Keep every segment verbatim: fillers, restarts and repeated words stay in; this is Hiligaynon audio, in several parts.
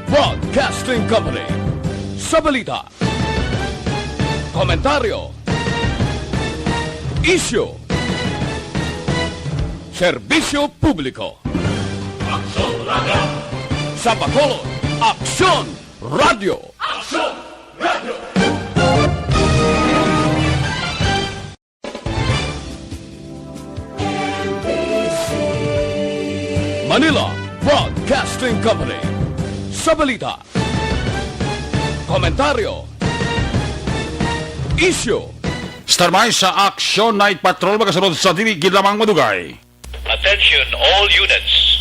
Broadcasting Company. Sa balita, komentaryo, isyu, serbisyo publiko. Aksyon Radio. Sa Bacolod, Aksyon Radio. Aksyon Radio. Manila Broadcasting Company. Sa balita, komentaryo, isyu. Starmay sa Action Night Patrol, magasunod sa dili gid lamang madugay. Attention all units.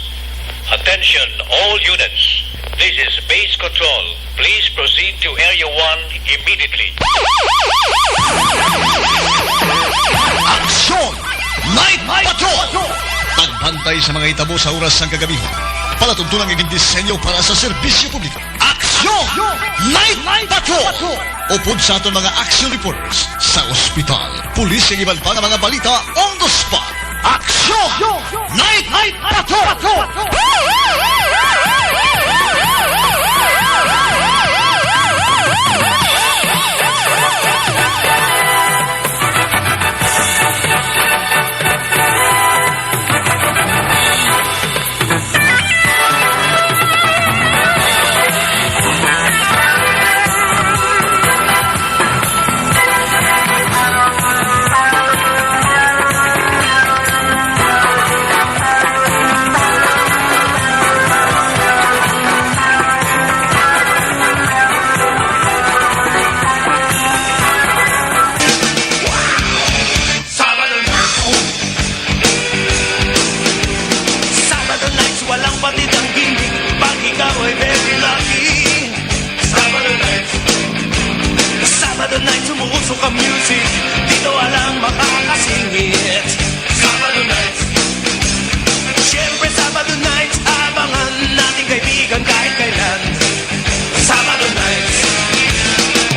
Attention all units. This is base control. Please proceed to Area one immediately. Aksyon! Night Patrol! Pagbantay sa mga hitabo sa oras sang kagabi. Palatuntunan nga gindisenyo para sa serbisyo publiko. Aksyon! Night Patrol! Upod sa aton mga action reporters sa ospital, pulis, kag iban pa nga mga balita on the spot. Aksyon! Night Patrol! Sabado nights, walang batid ang gimmick. Pag ikaw ay very lucky. Sabado nights, Sabado nights, umuusok ang music. Dito walang makakasingit. Sabado nights, siyempre Sabado nights, abangan natin kaibigan kahit kailan. Sabado nights.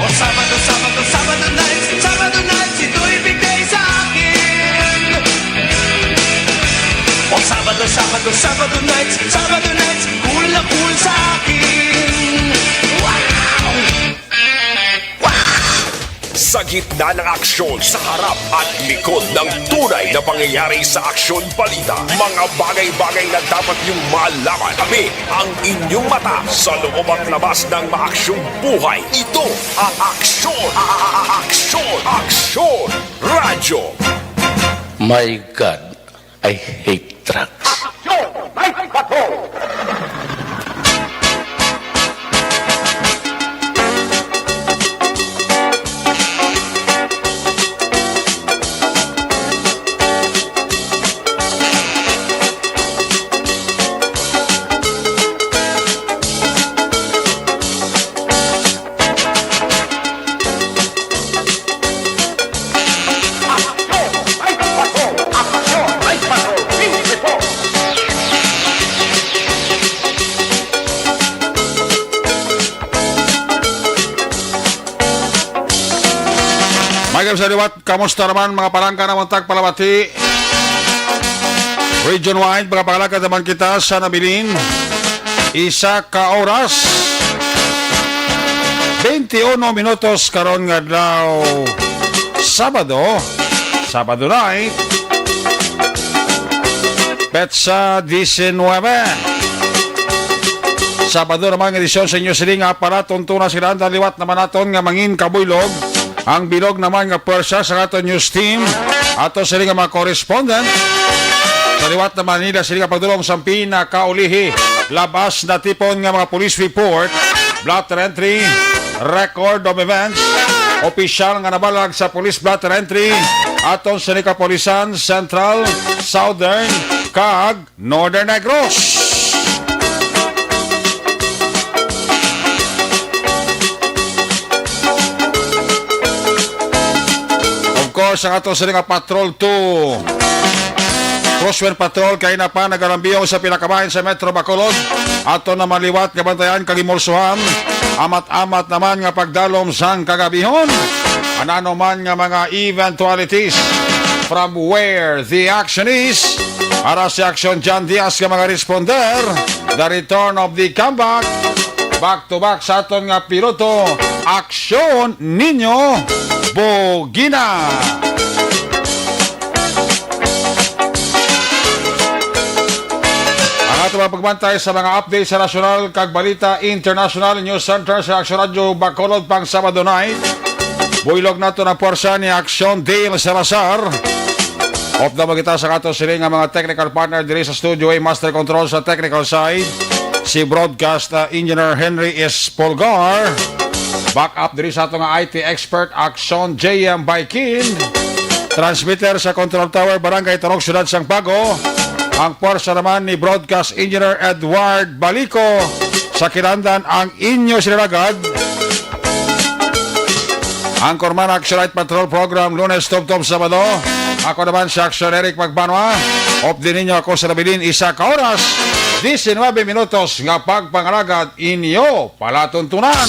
O Sabado, Sabado, Sabado nights, Sabado nights, ito'y big day sa akin. O Sabado, Sabado, Sabado nights, Sabado nights, cool na cool sa akin. Wow! Sa gitna ng aksyon, sa harap at likod ng tunay na pangyayari sa aksyon balita, mga bagay-bagay na dapat niyong malaman. Kami ang inyong mata sa loob at labas ng maaksyong buhay. Ito ang Aksyon! Aksyon! Aksyon! Radyo! My God, I hate trucks. Aksyon! Night Patrol! Mga sa liwat, kamusta naman mga palangga namon tagpalabati? Region wide, mga pangalagad naman kita sa nabilin. Isa ka oras, twenty-one minutos karon nga adlaw, Sabado. Sabado night. Petsa diecinuebe. Sabado naman nga edisyon sa inyo sini nga para tuntunan sila ang liwat naman naton nga mangin kabuylog. Ang bilog naman nga pwersa sa aton news team, ato sila nga mga correspondent. Sa liwat naman nila sila nga pagdulong sa pinakaulihi, labas na tipon nga mga police report, blotter entry, record of events, opisyal nga nabalag sa police blotter entry, aton sila kapulisan, Central, Southern, kag Northern Negros. Of course, ang ato sila nga Patrol two, Crosswind Patrol, kay na pa nagalambiyaw sa pinakabahin sa Metro Bacolod. Ato na maliwat nga bantayan kag imulsuhan. Amat-amat naman nga pagdalom sang kagabihon. Anano man nga mga eventualities, from where the action is, para si Action John Diaz nga mga responder, the return of the comeback, Back to back sa aton nga piloto, Aksyon Ninyo Bugina. Ang ato mga pagbantay sa mga update sa nasyonal kag balita international, News Center sa Aksyon Radyo Bacolod pang Sabado night. Buylog nato na puwersa ni Aksyon Dale Salazar. Update mo kita sa ato sini nga mga technical partner diri sa studio, ay master control sa technical side, si broadcast, uh, engineer Henry S. Polgar. Backup diri sa ato nga I T expert, Aksyon J M Baikin. Transmitter sa Control Tower, Barangay Tarog, Siyudad sang Bago. Ang puwersa naman ni broadcast engineer Edward Balico. Sa kinahanglan, ang inyo sinalagad, Anchorman, Action Night Patrol Program, Lunes tubtob Sabado. Ako naman si Action Eric Magbanwa. Update ninyo ako sa nabilin isa ka oras, diecinuebe minutos nga pagpangalagad, inyo palatuntunan.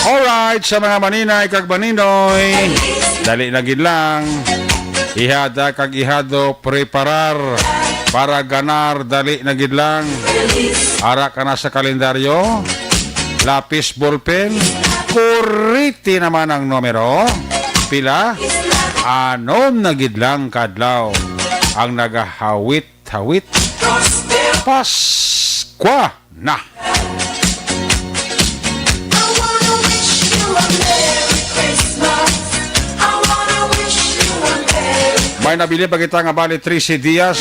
Alright, sa mga maninay kag maninoy, dali na gid lang. Ihada kag ihado, preparar para ganar, dali na gid lang. Ara ka na sa kalendaryo, lapis, ballpen, kuriti naman ang numero. Pila? Anom na gid lang kadlaw ang nagahawit-hawit. Paskwa na. May nabilin pa kita nga bali trese dias.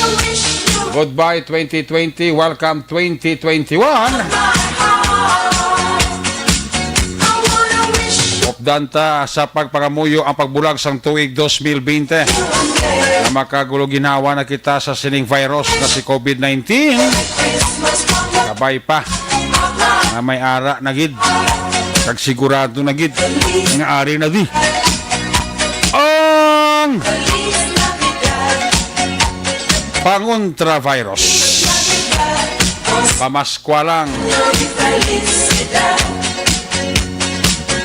Goodbye twenty twenty, welcome twenty twenty-one. Updan ta sa pagpangamuyo ang pagbulag sang tuig dos mil bente, nga makagulo-ginhawa na kita sa sining virus nga si covid nineteen. Kabay pa nga may ara na gid, kag sigurado na gid nga ari na di ang pangontra virus. Pamaskwa lang.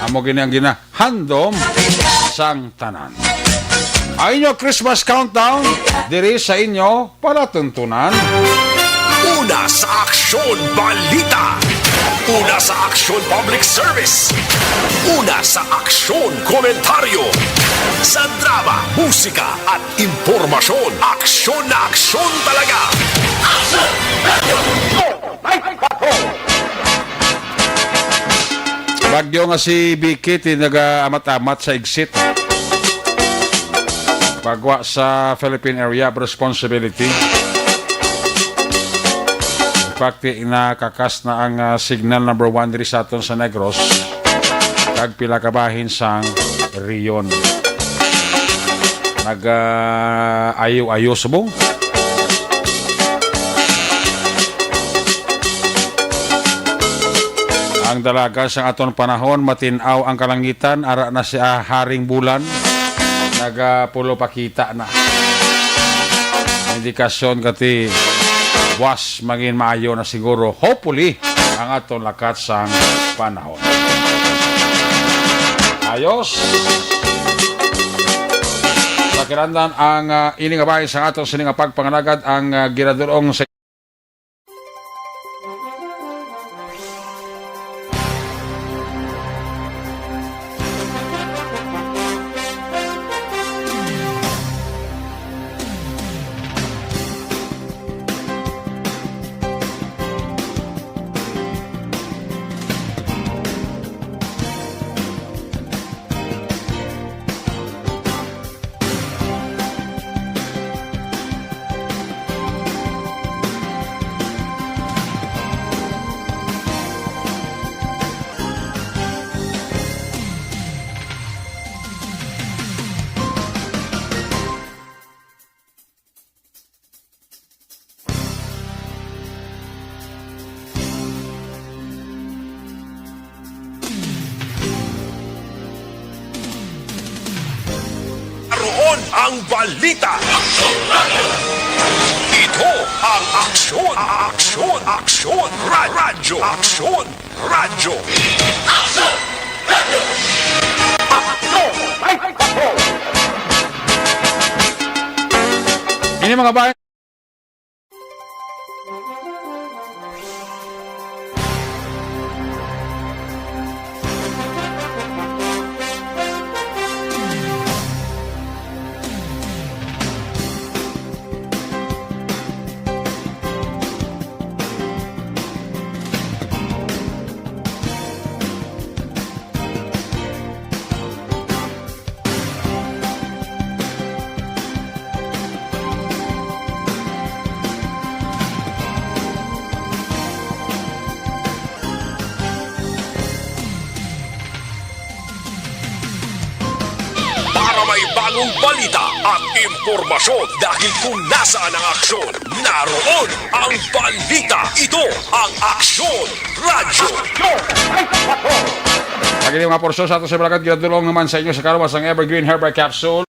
Amo gini ang ginahandom sang tanan. Ang inyo Christmas countdown diri sa inyo palatuntunan. Una sa aksyon, balita. Una sa aksyon, public service. Una sa aksyon, komentaryo. Sa drama, musika, at impormasyon. Aksyon na aksyon talaga. Aksyon! Radyo! Go! Night Patrol! Bagyo nga si Vicky, ti nagaamat-amat sa exit. Pagwa sa Philippine Area of Responsibility. In fact, ti nakakas na ang, ah, signal number one diri sa aton sa Negros, kag pila ka bahin sang rehiyon. Nag, ah, ayo-ayo subong. Ang dalagan sang aton panahon, matin-aw ang kalangitan, ara na si, ah, Haring Bulan, nagapulo pakita na. Indikasyon kati, buwas mangin maayo na siguro, hopefully, ang aton lakat sang panahon. Ayos. Pakiramdam ang, ah, ini nga bahin sa aton sini nga pagpangalagad, ang, ah, ginadul-ong sa Naroon ang balita. Ito ang Aksyon, Aksyon, Aksyon, Ra-, Radyo Aksyon. Radyo. Ini mga bayan. Para may bagong balita at impormasyon, dahil kung nasaan ang aksyon, naroon ang balita. Ito ang Aksyon Radyo. Ang ining mga porsyon sa ato sa Balakat, ginadulong naman sa inyo sa kaluwas ang Evergreen Herbal Capsule.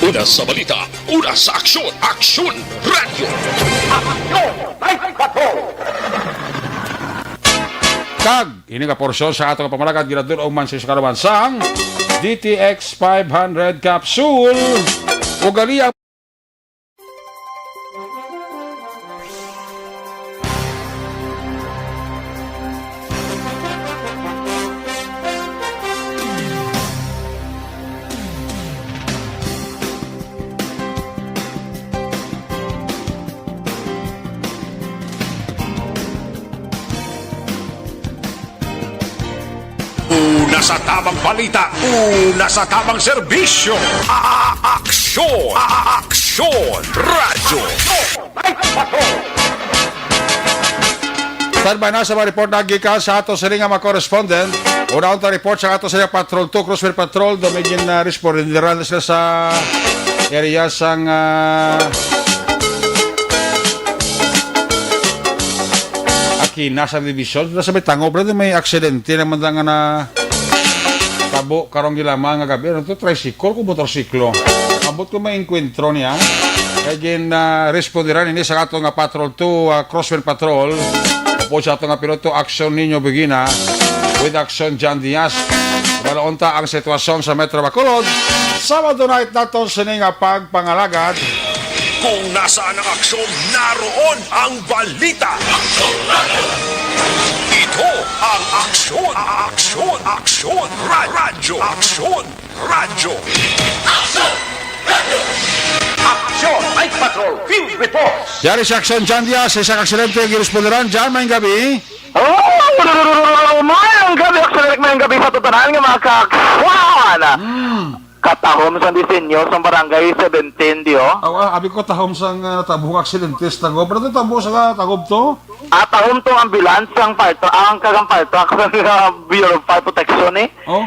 Una sa balita, una sa aksyon, Aksyon Radyo. Aksyon Night Patrol. Kag ini nga porsyon sa ato nga pamalakat ginadul-ong man sa kaluman sang D T X five hundred capsule. Ugaliya. Una sa tabang balita, una sa tabang serbisyo, a-, a-, aksyon, a-, a-, aksyon, radyo. Standby na sa mga report na gikan sa ato sini nga mga correspondent. Una unta report sa ato sini nga Patrol two, Crossfire Patrol, dumigin na responderan na sila sa area sang, ah, Aquina sa division, na sa may tangob, brad, may aksidente naman nga na tabo karong gilama nga gabi. Ano to? Tricycle o motorsiklo? Ambot ko may engkwentro niya. Kay gin, ah, responderan ini sa ato nga Patrol two, ah, Crosswind Patrol. Upod sa ato nga piloto, Action Nino Begina, with Action John Diaz. Balaon ta ang sitwasyon sa Metro Bacolod. Sabado night naton sini nga pagpangalagad. Kung nasaan ang aksyon, naroon ang balita. Ito ang Aksyon, Aksyon, Aksyon, Ra-, Radyo, Aksyon, Radyo. Aksyon, Night Patrol, Field Reports. Yari sa Aksyon, John Diaz, sa isang aksidente ang giresponderan. John, maayong gabi. Oh, maayong gabi, Aksyon, maayong gabi sa tanan nga mga kaaksan. Hmm. Patahom sang disenyo sang Barangay seventeen, di, oh. Aw, ah, abi ko tahom sang, ah, tabo nga aksidente sa Tagob. Ano to, tabo sa Tagob to? Ah, tahom tong ambulance sang fire truck, ang kagang fire truck sa, ah, Bureau of Fire Protection, eh. Oh.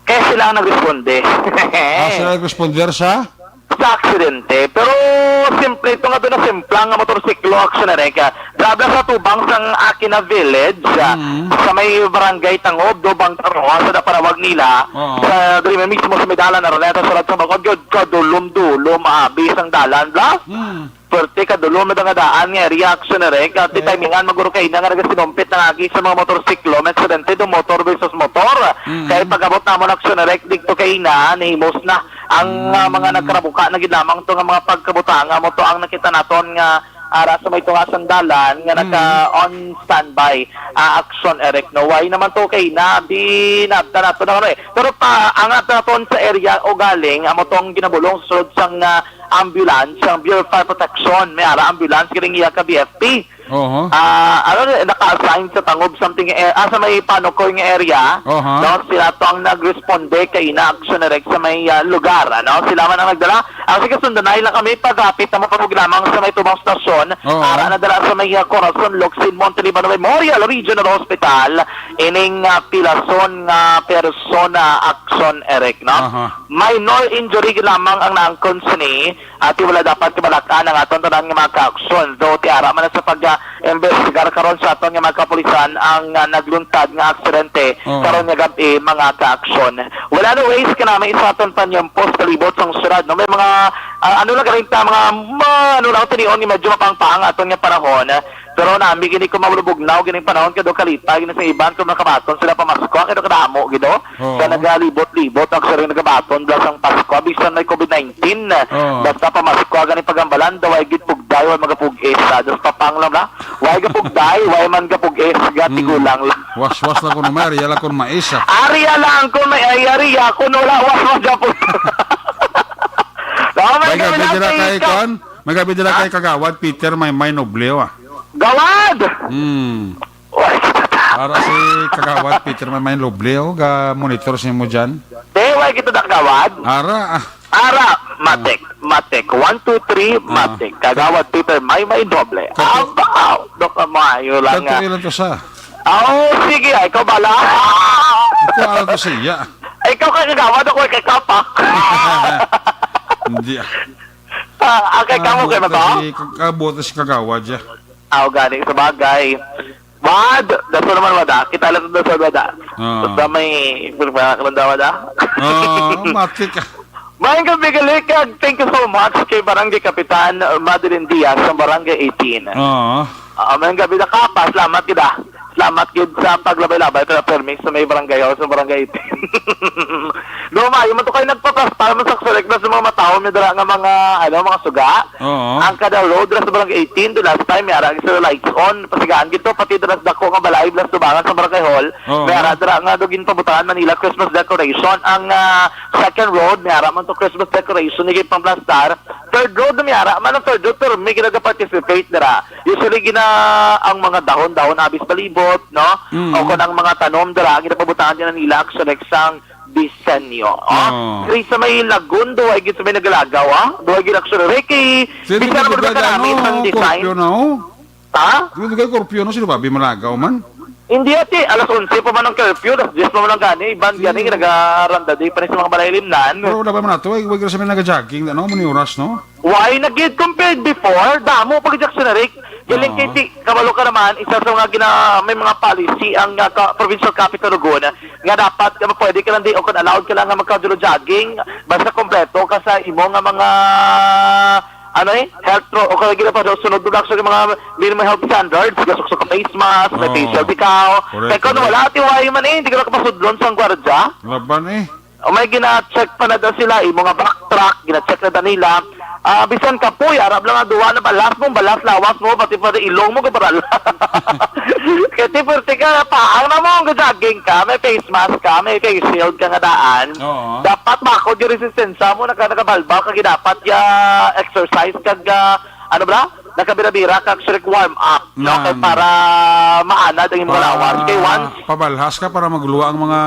Kaya sila ang nagresponde. Ah, sila ang responder sa? Sa aksidente. Pero simple ito nga doon na simplang nga motorsiklo, aksyon na rin ka. Grabe sa tubang sang Aquina Village, ah, Mm. sa may barangay Tangob, Dubang Taroa, sa napanawag nila, Oo. sa diri man mismo sa may dalan, Araneta, sa Radyo Bangkod, yun, kadulom-dulom, abi sang dalan, bla? Mm. Pwerte kadulom na nga daan nga area, aksyon na rin. Kati Eh. timingan, maguro kaina nga nagasinumpit na agi sa mga motorsiklo, may aksidente do motor versus motor. Mm. Kaya pag-abot namon, aksyon na rin, dito kaina, nihimos na ang, ah, mga Mm. nagkarabuka na gid lamang to nga mga pagkabutanga mo to ang nakita naton nga ara sa may tunga sang dalan nga Mm. naka on standby, ah, action, Eric, no? Why naman to kay na, di nabta nato na ano, eh. Pero pa, angat naton sa area o galing, amo tong ginabulong sa sulod sang, ah, ambulance, ang Bureau of Fire Protection. May ara ambulance, galing iya ka B F P. Oho. Ah, ano, naka-assign sa Tangob something, eh, ah, sa may Panukoy nga area. Oho. No, sila to ang nagresponde kay ina action direct sa may, ah, lugar, ano? Sila man ang nagdala. Ang sige, sundanay lang kami pag-apit na mapagod lamang sa may tubang stasyon. Oo. Ara na dala sa may, ah, Corazon, Locsin, Monte Libano Memorial Regional Hospital. Ining, ah, pilason nga persona action, Eric, no? Aha. Minor injury lamang ang naangkon sini. Ati wala dapat kabalak-an ang aton tanan nga mga kaaksyon. Though ti ara man sa pag-, ah, imbestigar karon sa aton nga mga kapulisan ang, ah, nagluntad nga aksidente Oo. karon nga gab-i, mga kaaksyon. Wala na ways ka namin sa aton panyampo sa palibot sang syudad, no? May mga, ah, ano lang, galing ta, mga, ma-, ano lang, tinion nga medyo mapangpang aton nga panahon. Pero nami gini ko mabulubugnaw, gining panahon kado kalipay, gini sa iban kung nakabaton sila pamasko, kado kadamo, gido. Oo. Sa nagalibot-libot, ang siring nagabaton, bla sang Pasko, bisan may covid nineteen. Oo. Basta pamasko, gani pagambalan, daw ay gid pugday, way magapug-is, ah, dos papang lang, bla. Way gapugday, way man gapug-is, ga Mm. tigulang lang. Waswas lang kuno may, ariya lang kuno mais, ah. Ariya lang kuno may, ay, ariya kuno wala, waswas gapug-, Tama, May gabi gabi lang dira kay kay ikaw. Kuan? May gabi dira Ha? kay Kagawad Peter may, may nobleo, ah. Gawad! Hmm. Wala kita da. Para si Kagawad Peter may, may nobleo, ga monitor sa imo dyan. Te, wala kita da, Gawad. Ara, ah. Ara, matik, matik. One, two, three, Ah. matik. Kagawad Peter may, may doble. Kato- Aba, do ka maayo lang Kato nga. ilan to sa? Ah, oh, sige, ay, ikaw bala. Ito, ano to siya? Ikaw kay Kagawad, ako kay Kapak. Hindi, ah. Ah, ah, kay kamo kay Mato? Abot na si, abot na si Kagawad siya. Aw, gani, sa bagay. Wad, daso naman wada. Kita lang sa daso wada. Oo. Basta may, may mga kalandawa da. Oo, matik ka. Mayong gabi, Galikag. Thank you so much kay Barangay Kapitan, uh, Madeline Diaz sa Barangay eighteen. Oo. Ah, mayong gabi na ka pa. Salamat gid, ah. Salamat gid sa paglabay-labay, pero permi sa may barangay hall, sa barangay eighteen. No, maayo man to kay nagpaplastar man sa Xerex sa mga matawon ni dira nga mga, ano, mga suga. Oo. Ang kada road ra sa barangay eighteen, the last time, may ara sa lights on, pasigaan gid to, pati dira sa dako nga balay, blas tubangan sa barangay hall, Oo. may ara dira nga do ginpabutangan man nila Christmas decoration. Ang, ah, second road, may ara man to Christmas decoration, nga ginpaplastar. Third road, may ara man ang third road, pero may ginaga-participate dira. Usually, gina-, ang mga dahon-dahon, abis palibot, no? Mm. O kung ang mga tanom dira, ang ginapabutangan nila, action sang disenyo. Oh, Oo. Diri sa may Lagun, duwa gid sa may nagalagaw, ah. Duwa gid action. Ricky, Sino bisan ba mo lugar ka na, namin no? Sang design. Curfew na, oh. Ha? Sino kay curfew, no? Sino ba? Bimalagaw man? Hindi, ate. Alas onse pa man ang curfew. Alas diyes pa man ang gani. Iban Sino? gani, nagaranda di pa ni sa mga balay limnan. Pero wala pa man ato. Ay, wag sa may nag-jogging, ano? Muni oras, no? Why na gid compared before? Damo pag Jackson Eric. Galing Oo. kay ti-, kabalo ka naman, isa sa mga gina-, may mga policy ang, ah, ka-, provincial capital Laguna nga dapat nga pwede ka lang di, o kung allowed ka lang nga magka-jolo jogging, basta kompleto ka sa imo nga mga, ano eh, health pro-, o kaya gina pa sunod mo actually mga minimum health standards, gasok sa face mask, may Oo. facial decal. Correct, Kaya kung correct. wala, ati, why man eh, hindi ka lang kapasudlon sa gwardya. Laban eh. O may gina-check pa na daw sila, imo nga backtrack, gina-check na daw nila. Ah, bisan kapoy, arap lang ang duwa na balas mo, balas lawas mo, pati pa ilong mo, kaparal. Kay ti pwerte ka, paang na mo, ang jogging ka, may face mask ka, may face shield ka nga daan. Oo. Dapat bakod yung resistensya mo, naka-, nakabalbal ka, dapat ya exercise kag, ah, ano ba? Nakabira-bira ka, actually, warm up, no? Kay Nan. para maanad ang imong Ah, lawas. Kay once pabalhas ka para magluwa ang mga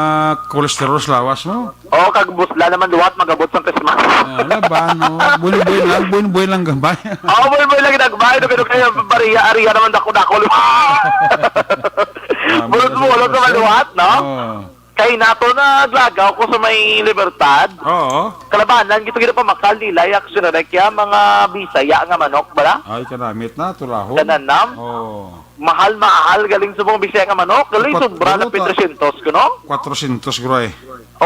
cholesterol sa lawas mo. Oh, kag busla naman liwat, magabot sa Christmas. Ah, laban, no? Buin-buin lang, buin-buin lang gamay. Oh, buin-buin lang gamay. Ano, ano kaya, bariya, ariya naman, dako-dako. Ah, Bulot mo, bulot sa maluwat, no? Oh. Kay nato na naglagaw ko sa may Libertad. Oo. Kalabanan, gito gina pamakal nila, yak sinarek ya, mga Bisaya nga manok, bala? Ay, kanamit na, tulaho. Kananam? Oo. Mahal-mahal galing sa mga Bisaya nga manok. Galing, Kwat-, sobra na ano to? Three hundred, no? Kwatrocientos, guro, eh.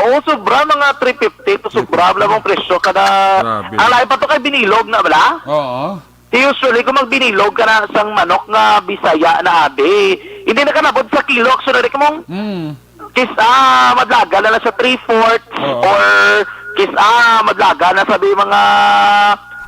Oo, sobra, mga three fifty to, sobra, bala mong presyo kada. Grabe. Ang lain pa to kay binilog na, bala? Oo. Di usually, kung magbinilog ka na sang manok nga Bisaya na abi, hindi na kanabot sa kilo, actually, kamo. Mm. Kis-a madlaga na lang sa three-fourths, Oo. or kis-a madlaga na sabi mga,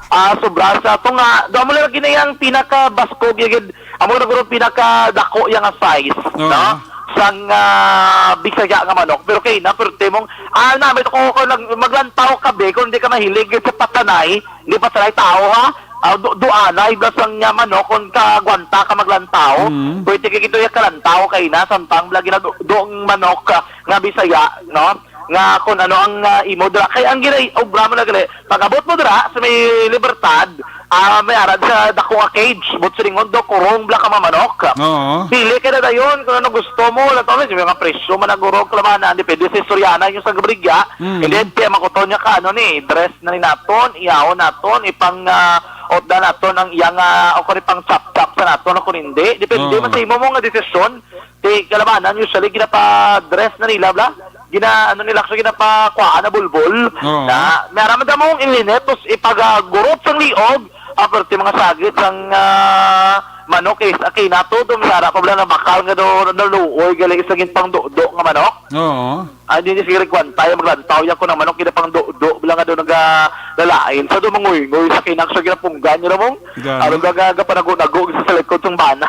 ah, sobra sa tunga. Do mo lang ginayang pinakabaskog, yung gid, amo na guro pinakadako yang size, Oo. no? Sang, ah, Bisaya nga manok. Pero kay na, pero timong, ah, namit ko, kung nag-, maglantaw ka, be, kung hindi ka mahilig sa patanay, hindi pa sanay tao, ha? Ah, du-, duanay, basta nga manok, kung kagwanta ka maglantaw, Mm. pwede ka gito yung kalantaw kay na, samtang lagi na du-, doong manok, ah, nga Bisaya, no? Nga kung ano ang, ah, imo dira. Kay ang ginay, obra mo na gali, pag-abot mo dira sa may Libertad, ah, may arad sa dako nga cage, but silingon do, kurong bala ka mga manok. Oo. Pili ka na dayon kung ano gusto mo. Lang to, may mga presyo man ang guro, kalabanan, depende sa istoryanan yung sa gabrigya. Mm. Hindi, kaya makuton niya ka, ano ni, dress na ni naton, iyaon naton, ipang, ah, otda naton ang iyang, ah, o kung ipang chap-chap sa naton, o kung hindi. Depende Oo. man sa imo mo nga desisyon. Ti kalabanan, usually, ginapa-dress na nila, bla? Gina, ano nila, actually, ginapakuhaan na bulbol. Oo. Na, may aram man mong inlinetos, ipagagurot sang liog, ah, pero ti mga sagit sang, ah, manok, is, okay, nato, do, may ara pa, bla, na bakal nga do, naluoy, gali, sa ginpang do, do nga manok. Oo. Ah, di ni sige kwanta, yung maglantaw, yung ko ng manok, ginapang do, do, bla, nga do, naga, lalain. Sa do, manguy-nguy, sa kinaksa, ginapunggan, yun, mong, Gani? Ano ba nga, gapanago-nago sa, sa likod sang bana?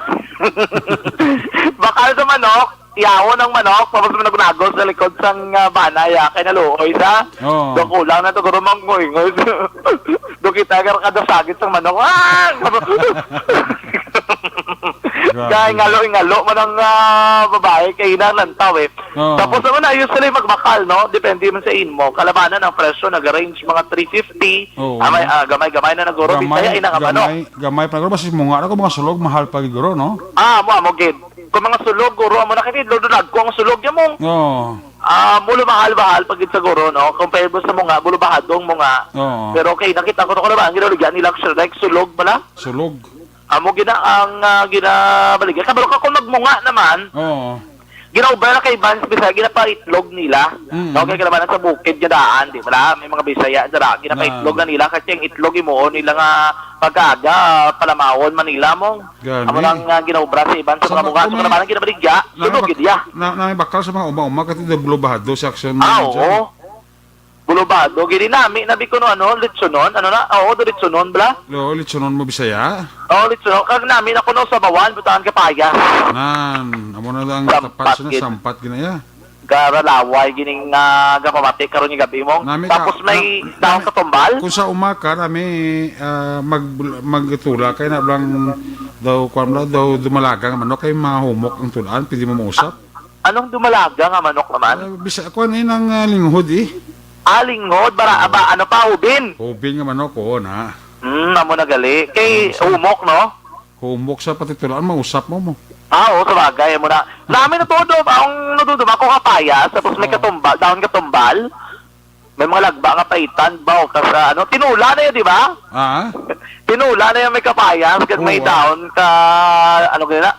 Bakal sa manok, yawon ang manok, tapos manago-nago sa likod sang, ah, bana, ya, kay naluoy sa. Oo. Do kulang na to, guro mangoy-ngoy. Do kita gar kada sagit sang manok. Ah! Grabe. Kay ngalo-ngalo man ang, ah, babae, kay hinahon lang tao, eh. Oo. Tapos naman, ayos sila yung magbakal, no? Depende man sa inmo. Kalabanan ang presyo, nag-range mga three fifty. Oo. Ah, may, ah, gamay-gamay na naguro. Gamay, Bisaya, ina nga manok. Gamay, gamay pa guro. Basta munga na ko, mga sulog, mahal pa guro, no? Ah, mo, mo, gid. Kung mga sulog, guro, amo na kay Pedro, dunag ko ang sulog niya mo. Oo. Ah, mulo mahal-mahal pag gid sa guro, no? Compare mo sa munga, mulo bahadong munga. Oo. Pero okay, nakita ko to, kalabanan, ginaligyan nila, like, sulog pala. Sulog. Amo gina ang, ah, ginabaligya. Kabalo ka kung nagmunga naman, Oo. ginaubra na kay Vance, bisa ginapaitlog nila. Mm. No, kay kalabanan sa bukid nga daan, di ba? May mga Bisaya dira, ginapaitlog Ah. na nila kasi ang itlog imuon nila nga pag-aga, palamawon man nila mo. Gani. Amo lang nga ginaubra sa iban sa Sa mga mga, mga kung may, kalabanan ginabaligya, na may sulog bak-, gid iya. na, na may bakal sa mga uma-uma, kasi do bulubado sa aksyon Ah, mo dyan. Oo. Bulubado, gini nami na bi kuno, ano, litsonon, ano na? Oo, do litsonon, bla? Oo, litsonon mo, Bisaya? Oo, litsonon. Kag nami na kuno sa bawan, butangan ka payas. Nan, amo na lang Sampat tapat siya na gid. Sampat ginaya. Garalaway, gining, ah, gapamati karon yung gabi mo. Nami ka, Tapos may na, daon nami, katumbal. Kung sa uma ka, nami, ah, mag-, magtula kay na lang daw, kwan lang, daw dumalaga nga manok kay mahumok ang tulaan, pwede mo mausap. Anong dumalaga nga manok naman? Ah, bisa, kuwan, eh, nang, ah, linghod, eh. Ah, linghod, bara, Oo. aba, ano pa, ubin? Ubin nga manok, oo na. Hmm, amo na gali. Kay Ano sa humok, no? Humok sa patitulaan, mausap mo mo. Ah, oo, sa bagay, amo na. Nami na todo, ang naduduma ko kapayas, tapos may Oo. katumbal, dahon katumbal. May mga lagba nga paitan, ba, o ka sa, ano, tinula na yun, di ba? Ah? Tinula na yung may kapayas, kag may Oo, ah. dahon ka, ano, gina,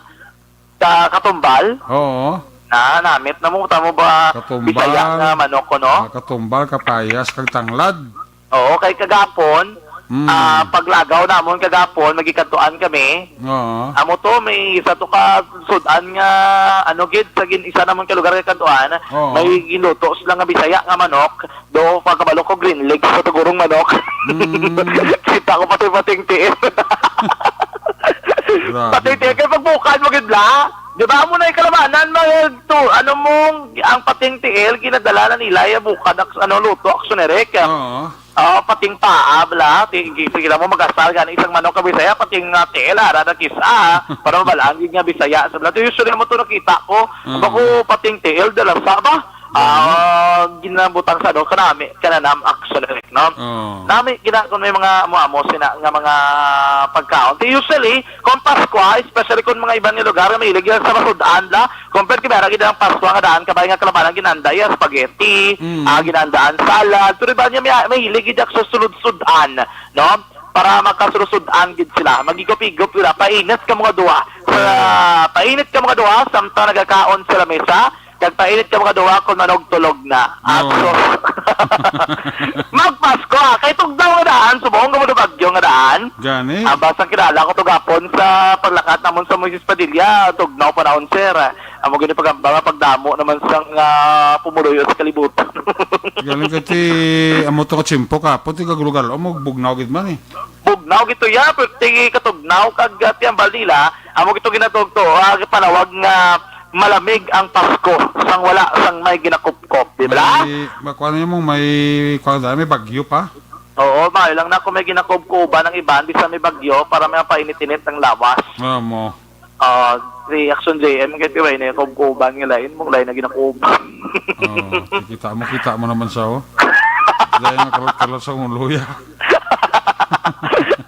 Ka-, katumbal? Oo. Na, namit na mo, tamo ba Katumbal. Bisaya nga manok ko, no? Ah, katumbal, kapayas, kag tanglad. Oo, kay kagapon, Mm. ah, paglagaw namon kagapon, magikantuan kami. Oo. Amo to, may isa to ka sudan nga, ano gid, sa gin-, isa namon ka lugar nga kantuan, Oo. may ginuto sila nga Bisaya nga manok. Do, pagkabalo ko, green legs pa to gurong manok. Mm. Kita ko pati pating tiil. Grabe. Pati tiil, kay pagbukan mo, Gid la, di ba mo na ikalabanan, mag-, to, ano mo, ang pating tiil, ginadala na nila, ya, bukad, aks-, ano, luto, aksyon, Eric. Oo. Oh, pating paa, bla, ti-, ti-, kita mo, mag-asal gani isang manok ka Bisaya, pating, ah, tiil, ara na kisa, para mabalaan gid nga Bisaya. Sa bla, to, usually mo to nakita ko, Oo. bako pating tiil, dala sa ba? Ah, ginabutang sa, ano, kanami, kananam, aksyon, Eric, no? Oo. Nami, gina-, kung may mga amo-amo sina nga mga pagkaon. Ti usually, kung Pasko, ah, especially kung mga iban nga lugar, may ilig yan sa masud-an la. Compare kay meron gid ang Pasko nga daan, kabay nga kalabanan, ginanda ya spaghetti, Mm. ah, ginandaan salad. Pero iban niya, may, may hilig gid sa sulod-sudan, no? Para makasulod-sudan gid sila. Mag-igop-igop sila. Painit ka mga duha. Sa, painit ka mga duha, samtang nagakaon sila mesa. Kag painit ka mga duha kung manog tulog na. No. Aso. Magpasko, ah. Kay tugnaw nga daan, subong nga mo bagyo nga daan. Gani? Ah, basta kilala ko to gapon sa paglakat namon sa Moises Padilla. Tugnaw panahon, sir. Amo gini pagamba nga pagdamo naman sang, ah, pumuluyo sa kalibutan. Galing ka ti, amo to ka tiyempo kapon, ti kagulo-galo, mo bugnaw gid man eh. Bugnaw gito ya, pero ti katugnaw kag, ah, ti ambal nila, amo gito ginatugto, ah, panawag nga malamig ang Pasko sang wala sang may ginakupkop, di ba? May, may, kuwan niya mo, may, kuwan dahil may bagyo pa. Oo, maayo lang na kung may ginakubkuban ang iban, bisan may bagyo, para may painit-init ang lawas. Amo. Ah, si Action J M, kay tiway na yung kubkuban nga lain, mong lain na ginakuban. Oh, kita mo, kita mo naman siya, oh. Dahil nga kalot-kalot sa ulo, ya.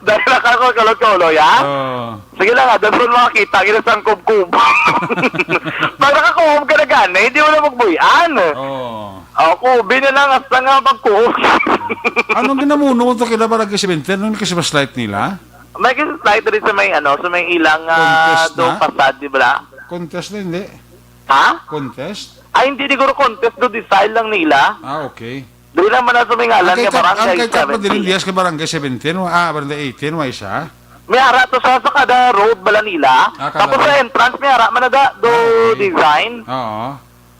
Dahil nakakalot ka ulo, ya? Oh. Sige lang, ah, dason makakita, gina sang kubkuban. Pag nakakuhom ka na gani, hindi mo na magbuyan. Oh. Oh, kubi na lang, hasta nga magkuhom. Anong ginamuno mo to kila Barangay Seventeen? Anong Christmas light nila? May Christmas light rin sa may, ano, sa may ilang, ah, Contest do na? Pasad, di ba? Contest na, hindi? Ha? Contest? Ay, hindi, siguro contest do, design lang nila. Ah, okay. Dili naman na sa may ngalan Ang kay nga Cap, ang Barangay kay Cap Madilim Seventeen. Diaz kay Barangay Seventeen, wa-, ah, Barangay Eighteen, wa isa? May ara to sa, sa kada road bala nila. Ah, kada Tapos sa road. Entrance, may ara man na da, do Ah, okay. design. Oo.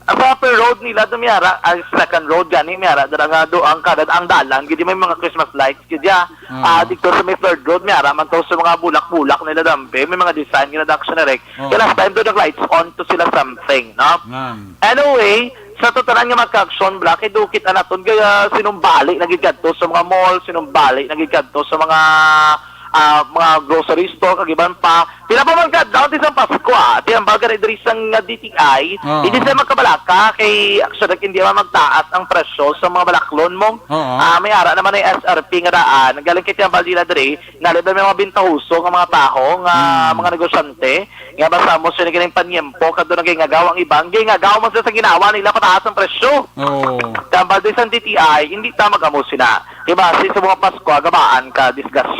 Ang sa upper road nila, do may ara, ang second road gani, may ara, dala nga do, ang kada, ang dalan, gid may mga Christmas lights, gid ya. Oo. Ah, dito sa may third road, may ara man to sa mga bulak-bulak nila dampe, may mga design nila da Action Direct. Oo. Kaya last time do, nag-lights on to sila something, no? Nan. Anyway, sa tutanan nga mga ka-action, Black, kay dukit anaton, kaya sinumbali na gid kadto sa mga mall, sinumbali na gid kadto sa mga, ah, mga grocery store, kag iban pa. Pila pa man ka adlaw ti sang Pasko, ah. Ti ang baga na diri sang, ah, D T I, Oo. hindi sila magkabalaka kay Action Direct, hindi man magtaas ang presyo sa mga balaklon mo. Oo. Ah, may ara naman ay S R P nga daan. Galing kay ti ang baldila diri, nalib na may mga bintahoso nga mga taho, nga Mm. mga negosyante, nga basta mo sila galing panyempo, kadto nagingagaw ang iban, gingagaw man sila sa ginawa nila pataas ang presyo. Oo. Tambal din sa D T I, hindi ta mag-amo sila. Kay basi sa mga Pasko, gabaan ka, disgust.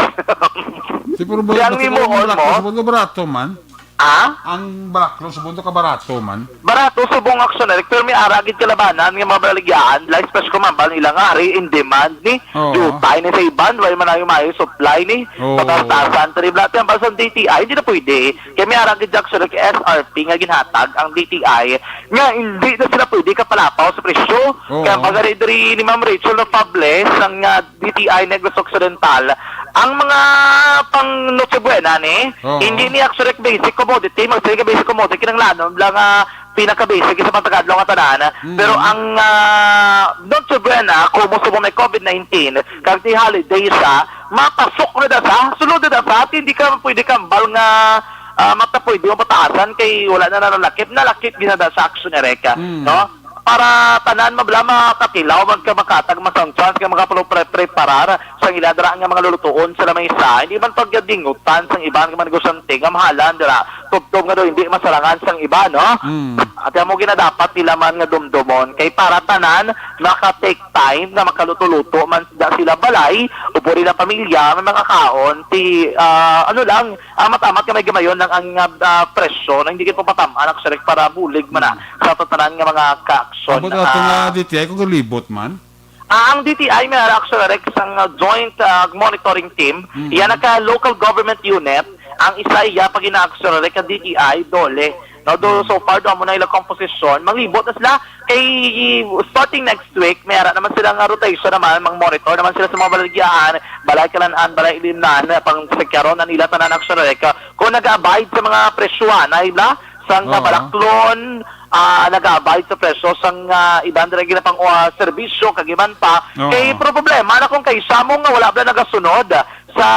Di, pero Di ang barato, nimo, barato, mo? Barato, barato man. Ah? Ang barato, subong to ka barato man. Barato, subong Action Direct, pero may ara gid kalabanan nga mga balagyaan, like, special ko man, bal nila nga, ari in demand ni, Oo. Jutay ni sa iban, way man ayo maayo supply ni, Oo. patastasan, tri blati ang basta D T I, hindi na pwede. Kaya may ara gid Action Direct S R P nga ginhatag ang D T I, nga hindi na sila pwede kapalapaw sa presyo. Oo. Kaya ang pagari diri ni Ma'am Rachel Nofable, sang, ah, D T I Negros Occidental, ang mga pang Noche Buena ni, Oo. hindi ni Action Direct basic commodity, mag-, basic commodity, kinanglanon lang, ah, pinaka-basic sa pagkakadlaw nga tanan. Mm. Pero ang, ah, Noche Buena, kung mo subong may COVID nineteen, kag ti holiday siya, mapasok na da sa, sulod na da sa, at hindi ka pwede kambal nga, ah, mata pwede mo pataasan kay wala na nalakip, nalakip ginada sa Action Direct, Mm. no? Para tanan mabla makatilaw, magkamakatag, masang chance nga makapalo-, pre-, preparar sa ila dira nga mga lulutuon sa lamesa. Hindi man pagdingutan sang iban nga mga negosyante nga mahalan dira tubtob nga daw hindi masarangan sang iba, no? Mm. At amo ginadapat nila man nga dumdomon kay para tanan maka-take time nga makaluto-luto man da sila balay o puri na pamilya may mga kaon ti, ah, ano lang, ah, matamat nga may gamayon lang ang, ah, ah, presyo na hindi gid papatam-an ang sirik para bulig man na Mm. sa tanan nga mga ka-aksyon. Abot ato nga ah, D T I kung kalibot man. Ah, ang D T I may ara, Action Direct, sang, ah, joint, ah, monitoring team. Mhm. Iya na ka local government unit, ang isa iya pag ina-Action Direct ka D T I, DOLE. No, do, so far, do amo na ilang komposisyon. Manglibot na sila. Kay starting next week, may ara naman sila nga rotation naman, mang monitor naman sila sa mga baligyahan, balay kanan-an, balay ilimnan, pang sikyaron na nila tanan, Action Rec. Kung nag-abide sa mga presyo, anay ba? Sang Oo. balaklon, ah, nag-abide sa presyo sang, ah, iban dira ginapang, ah, serbisyo, kag iban pa. Oo. Kay, pero problema na kung kay samong nga wala ba nagasunod sa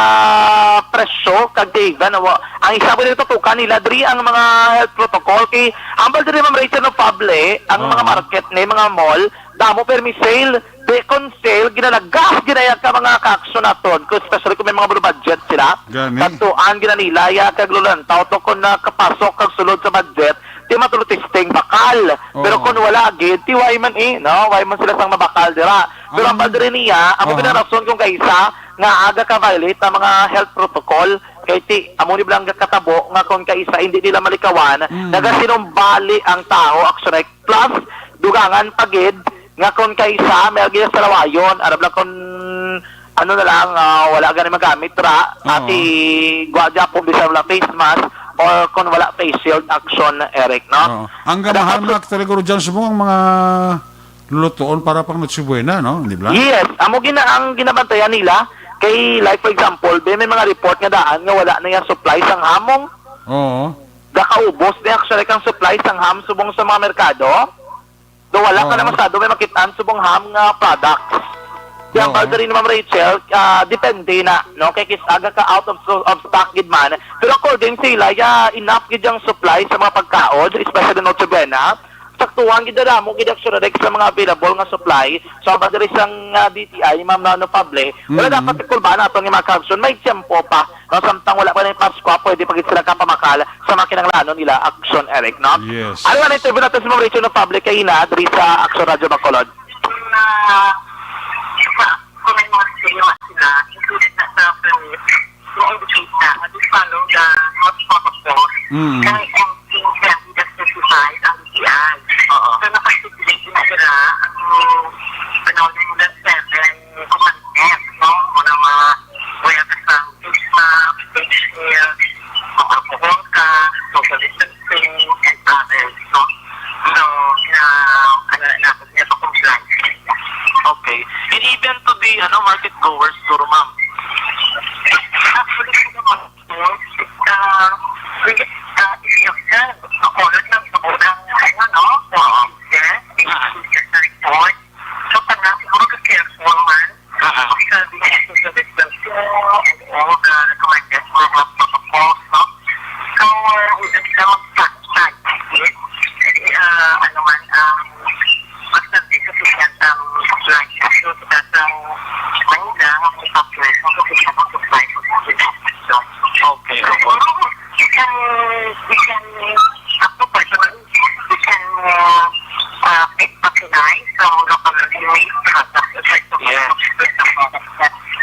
presyo kag tiigan, wa-, ang isa pa dito tutukan nila diri ang mga health protocol kay hambal diri, Ma'am Rachel, no, Pable, ang mga Oo. market ni mga mall, damo permi sale, di kon sale, ginalagas ginaya ka mga ka-action naton, kung especially kung may mga budget sila. Gani. Kadtuan gina nila ya kag lulantaw to kung nakapasok kag sulod sa budget, di matulog testing bakal. Pero Oo. kung wala gid, ti why man eh, no? Why man sila sang mabakal dira? Pero ang Ang badri niya, amo Aha. gina rason kung kaisa nga aga ka violate ang mga health protocol. Kay ti, amo ni bala ang katabo nga kung kaisa hindi nila malikawan, Mm. nagasinumbali ang tawo, actually. Plus, dugangan pa gid nga kung kaisa, may agi sa lawayon, aram lang kung ano na lang, ah, wala gani magamit ra, Oo. ati, gwa gyapon bisan wala face mask, or kung wala face shield, action, Eric, no? Oo. Ang Dapat gamahal na actually, Guru John, subong ang mga lulutuon para pang Noche Buena, no? Di ba? Yes, amo gina ang ginabantayan nila. Kay, like, for example, be, may mga report nga daan nga wala na yung supply sang hamong. Oo. Gakaubos na actually kang supply sang ham subong sa mga merkado. Do wala ka Oo. na masyado may makitaan subong ham nga products. Kaya Oo. ang Valderin, Ma'am Rachel, ah, depende na, no? Kay kis aga ka out of, of stock gid man. Pero according sa ila, ya, enough gid ang supply sa mga pagkaon, especially Noche Buena. Saktuhan gid, damo gid ang Suredex sa mga available nga supply. So, ang Valderin sang, ah, D T I, Ma'am Nano Pable, wala Mm. dapat ikulbaan nato nga mga kaagson. May tiyempo pa. No, samtang wala pa na yung Pasko, pwede pa gid sila kapamakal sa mga kinahanglanon nila, action, Eric, no? Yes. Ano nga na interview natin sa mga Rachel ng Public kaina, diri sa Action Radio Bacolod? Na, sa, kung may mga sila, sila, included na sa permit, na indicate na, na they follow the health protocol, Mm. kaya ang things that we specify ang D T I. Oo. So, nakasipilate na sila ang panahon nila seven commandments, no? Muna mga wala ka sa face mask, face shield, mag-alcohol ka, social distancing, and others, no? So, na, ano, na, na, na comply. Okay. And even to the, ano, market goers, siguro, ma'am. Actually, siguro, uh, we, uh, if you can, makulot lang sa unang, ano, no? Oo. Yeah. Mm. Sa report. So, kailangan siguro ka careful man. Ah, ah. Because we have to do this well too, and all the recommended mga protocols, no? So, uh, hindi ka mag-practice. Kasi, uh, ano man, um, basta di sufficient ang supply. So, sa datang Manila, ang may population, sufficient ang supply. So, okay, okay. You can, you can, ako personally, you can, uh, uh, pick up line from local community products, like, yeah,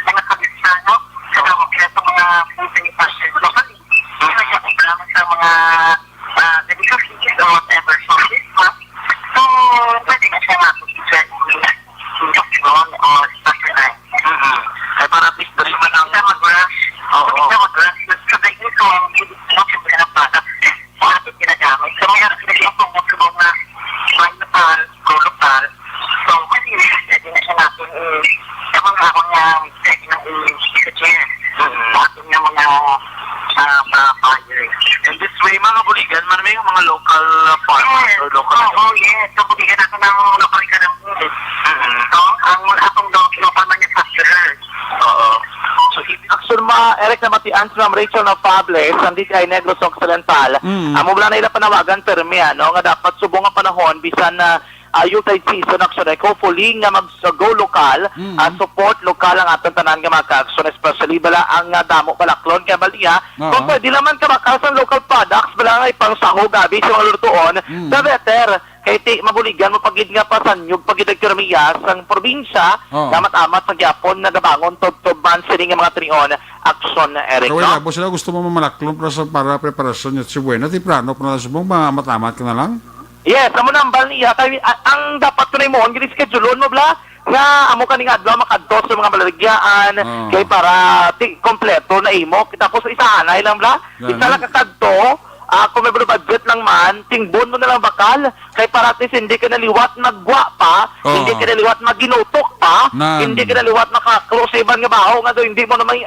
mga kabisano, sa mga, sa mga food manufacturers locally. Mm. Sa mga, uh, delicacies or whatever sources, no? So, pwede na siya mabigyan ng lockdown or specialized. Mm-mm. Ay, para at least dali man ang sa mag-rush. Oo. Sa mag-rush, sa dahil ito, ang hindi mo siya pinapasok. Bakit ginagamit? So, may alam na yung pangusubong na may lokal, go lokal. So, kasi pwede na siya natin, eh, sa mga ako niya, pwede na i-suggest Mm. sa ating na mga, ah, mga buyers. In this way, mga buligan, man may mga local, ah, farmers Yes. or local Oo, yes. So, buligan ako ng lokal ka ng Mm. So, ang akong lo-, local manufacturer. Oo. So, i- Action, ma, Eric, namatian si Ma'am Rachel Nofable sang D T I Negros Occidental. Mm. Amo lang na ila panawagan, permi, ano, nga dapat subong nga panahon, bisan na, ah, Yuletide season, actually, hopefully nga mag-, go lokal, Mm. ah, support lokal ang aton tanan nga mga ka-action, especially bala ang, ah, damo balaklon kay baliya. Oo. Kung pwede naman kamakal sa local products, bala nga ipangsahog abi sa mga lutuon, Mm. the better. Kay ti mabuligan mo pa gid nga pasanyog pa gid ang ekonomiya sang probinsya, Oo. nga amat-amat sa gyapon nagabangon tubtob man sini nga mga trion, action, Eric, Kaway no? Labo sila gusto mo mamalaklon para sa, para preparasyon niya si Buena, temprano pa na subong, ma-, matamat ka na lang? Yes, amo na ang bal niya. Kay, a-, ang dapat ko na imoon, gini-schedule-on mo, bla, nga amo kaning adlaw makadto sa mga malaligyaan, Oo. kay para ti-, kompleto na imo. Tapos isa anay lang, bla. Isa Gani. lang kakadto, Ah, kung may budget lang man, tingbon mo na lang bakal. Kay para at least hindi ka na liwat maggwa pa, Oo. hindi ka na liwat maginutok pa, Nan. hindi ka na liwat makaklo sa iban nga baho nga daw hindi mo na may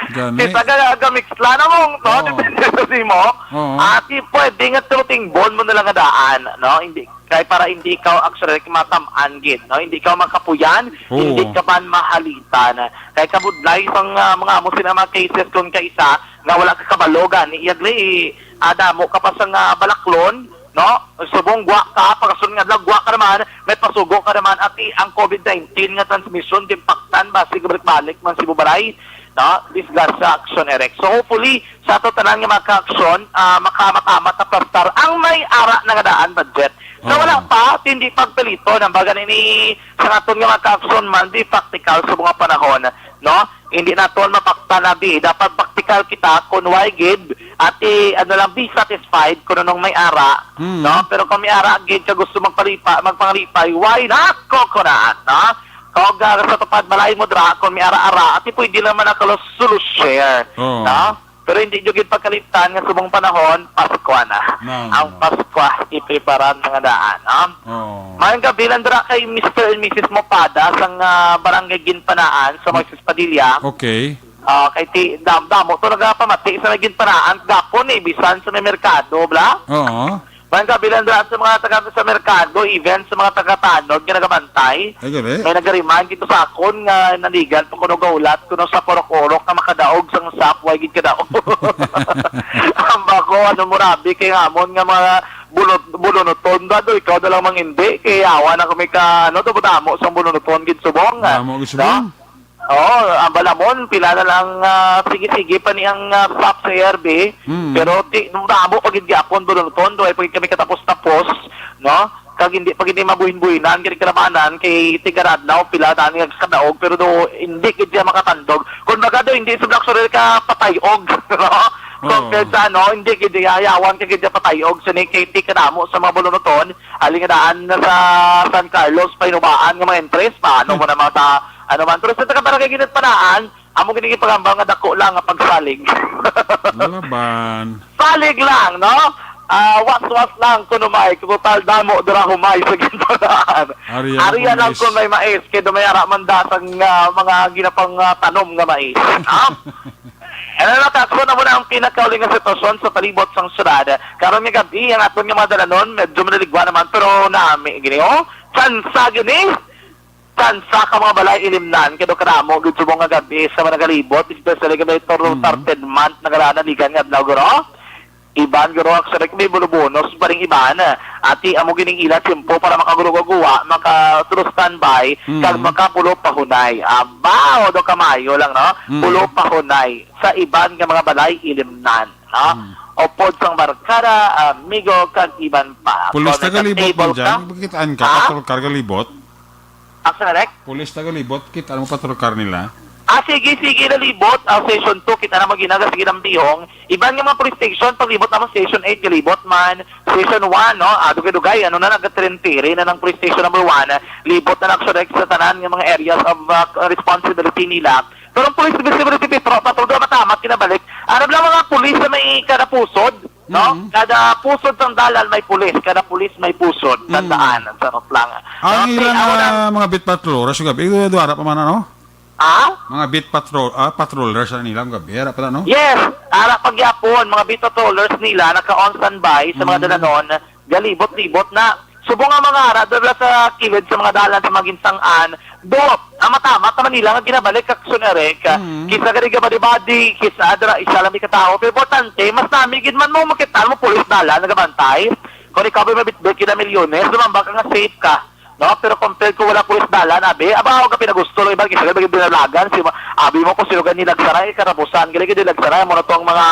Gani. Kita ka, gamiksla na mo, no? Oo. Depende sa simo. Oo. Ati pwede nga tulo tingbon mo na lang nga daan, no? Hindi, kay para hindi ka actually matam-an gid, no? Hindi ka makapuyan, Oo. hindi ka man mahalitan. Kay kabudlay sang, ah, mga amo sila mga cases kung kaisa nga wala ka kabalo gani, iyagli, ah, damo ka pa sang, ah, balaklon, no? Subong gwa ka, pagkasunod nga adlaw, gwa ka naman, may pasugo ka naman, ati ang covid nineteen nga transmission, gimpaktan, basi balik-balik man si Bubaray, no? Disgrasya, Action Erect. So, hopefully, sa ato tanan nga mga ka-action, ah, makamatamat na plastar ang may ara na nga daan budget. Sa Oo. wala pa, hindi pagpilito, nang baga ni sa aton nga mga ka-action man, di practical sa mga panahon, no? Hindi naton mapaktan abi. Dapat practical kita kung why gid, at i-, ano lang, be satisfied kung anong may ara, Hmm. no? Pero kung may ara gid ka gusto magpalipa, magpanglipay, why not coconut, no? Kung, ah, sa tupad balay mo dra, kung may ara-ara, ati pwede naman na kalos solo share, Oo. no? Pero hindi jud gid pagkalimtan nga subong panahon, Paskwa na. No, Ang no. Paskwa, ipreparan mga daan, no? Oo. Mayong gabi lang dira kay Mister and Missus Mopada sang, ah, Barangay Ginpanaan sa Moises Padilla. Okay. Ah, kay ti-, dam-, damo to nagapamati sa may Ginpanaan, gapon eh, bisan sa may merkado, bla? Oo. Mayong gabi lang dira sa mga taga sa merkado, even sa mga taga-tanod nga nagabantay. Ay, gabi. May nag-remind dito sa akon nga naligan pa kuno gaulat kuno sa purok-urok nga makadaog sang sap, way gid kadaog. Ang bako, ano, murabi kay ngamon nga mga bulot-, bulunuton ba do, ikaw na lang mang hindi, kay yawa na kami ka, ano, damo-damo sang bulunuton gid subong, Damo gid no? subong. Oo, ang balamon, pila na lang, ah, sige-sige pa ni ang, ah, sap sa A R B. Mm. Pero ti-, damo pa gid gyapon, bulunuton, do ay pa gid kami katapos-tapos, no? Kag hindi pa gid ni mabuhin-buhinan, gid kalabanan, kay tigaradlaw, pila na ni ang kadaog, pero do, hindi gid siya makatandog. Kung baga do, hindi sa Black Sorrel ka patayog, no? Oo. Compared sa ano, hindi gid yayawan ka gid siya patayog. So, ni Katie kadamo sa mga bulunuton, aling daan na sa San Carlos, pahinubaan nga mga entres, paano mo naman sa, ano man. Pero sa taga Barangay Ginit Panaan, amo gini gipagambal nga dako lang nga pagsalig. Laban. Salig lang, no? Ah, was-was lang kuno may, kung total damo dira humay sa gintalaan. Ari, ano Ari kung lang mais? kung may mais, kay do may ara man da sang, ah, mga ginapang, ah, tanom nga mais. Ah? Ano na, Taxo, na mo na ang pinakauli nga sitwasyon sa palibot sang syudad. Karon nga gabi, ang aton nga mga dalanon, medyo maliligwa naman, pero nami, gini, oh. Tsansa, gini. Tsansa ka mga balay ilimnan, kay do karamo, gid subong nga gabi sa mga nagalibot, especially kay may toro Mhm. thirteenth month, nagalana, ligan nga adlaw, guro. Iban, guro, actually, may bulubonos pa rin iban. Ati, amo gining ila, tiyempo para makagurugaguwa, maka-, to standby, Mhm. kag makapulo pahunay. Abaw, do kamayo lang, no? Mhm. Pulo pahunay. Sa iban nga mga balay, ilimnan, no? Hmm. Upod sang barkada, amigo, kag iban pa. Pulis Kung taga libot nagka-table man dyan, ka, makitaan ka, ha? Patrol car ka libot. Action Direct? Pulis taga libot, kita mo patrol car nila. Ah, sige, sige, na libot. Ah, session two, kita na mo ginaga, sige, ng bihong. Iban nga mga police station, pag libot naman, session eight, galibot man. Session one, no? Ah, dugay-dugay, ano na, nagka-trentiri na ng police station number one. Libot na ng Action Direct sa tanan nga mga areas of, ah, responsibility nila. Pero ang police visibility patrol, patrol doon matamat kinabalik. Ano lang mga pulis sa may kada pusod, no? Mm. Kada pusod sang dalan may pulis, kada pulis may pusod. Mm. Tandaan, ang sarap lang. Ang No? ilang Kaya ah, mga beat patrol, oras yung gabi, eh, duwara pa man, ano? Ah? Mga beat patrol, ah, patroller sa nilang gabi, ara pala, no? Yes, ara pagyapon, mga beat patrollers nila naka-on standby sa mga Mm. dalanon, galibot-libot na. Subong nga mga ara, doon lang sa kilid sa mga dalan sa mga ginsangan, do, ang matamat naman nila nga ginabalik action, Eric. Mm. Kisa gani gabadi-badi, kisa adra, isa lang may katao. Pero importante, mas nami gid man mo makita mo pulis dalan nagabantay. Kung ikaw may mabitbit kita milyones, lumambak ka nga safe ka. No? Pero compared ko wala pulis dalan, abi, aba, ako ka pinagusto, lo, iba, kisa gani binalagan, si ma-, abi mo kung sino gani nagsaray, karabusan, gali gani nagsaray, mo na tong mga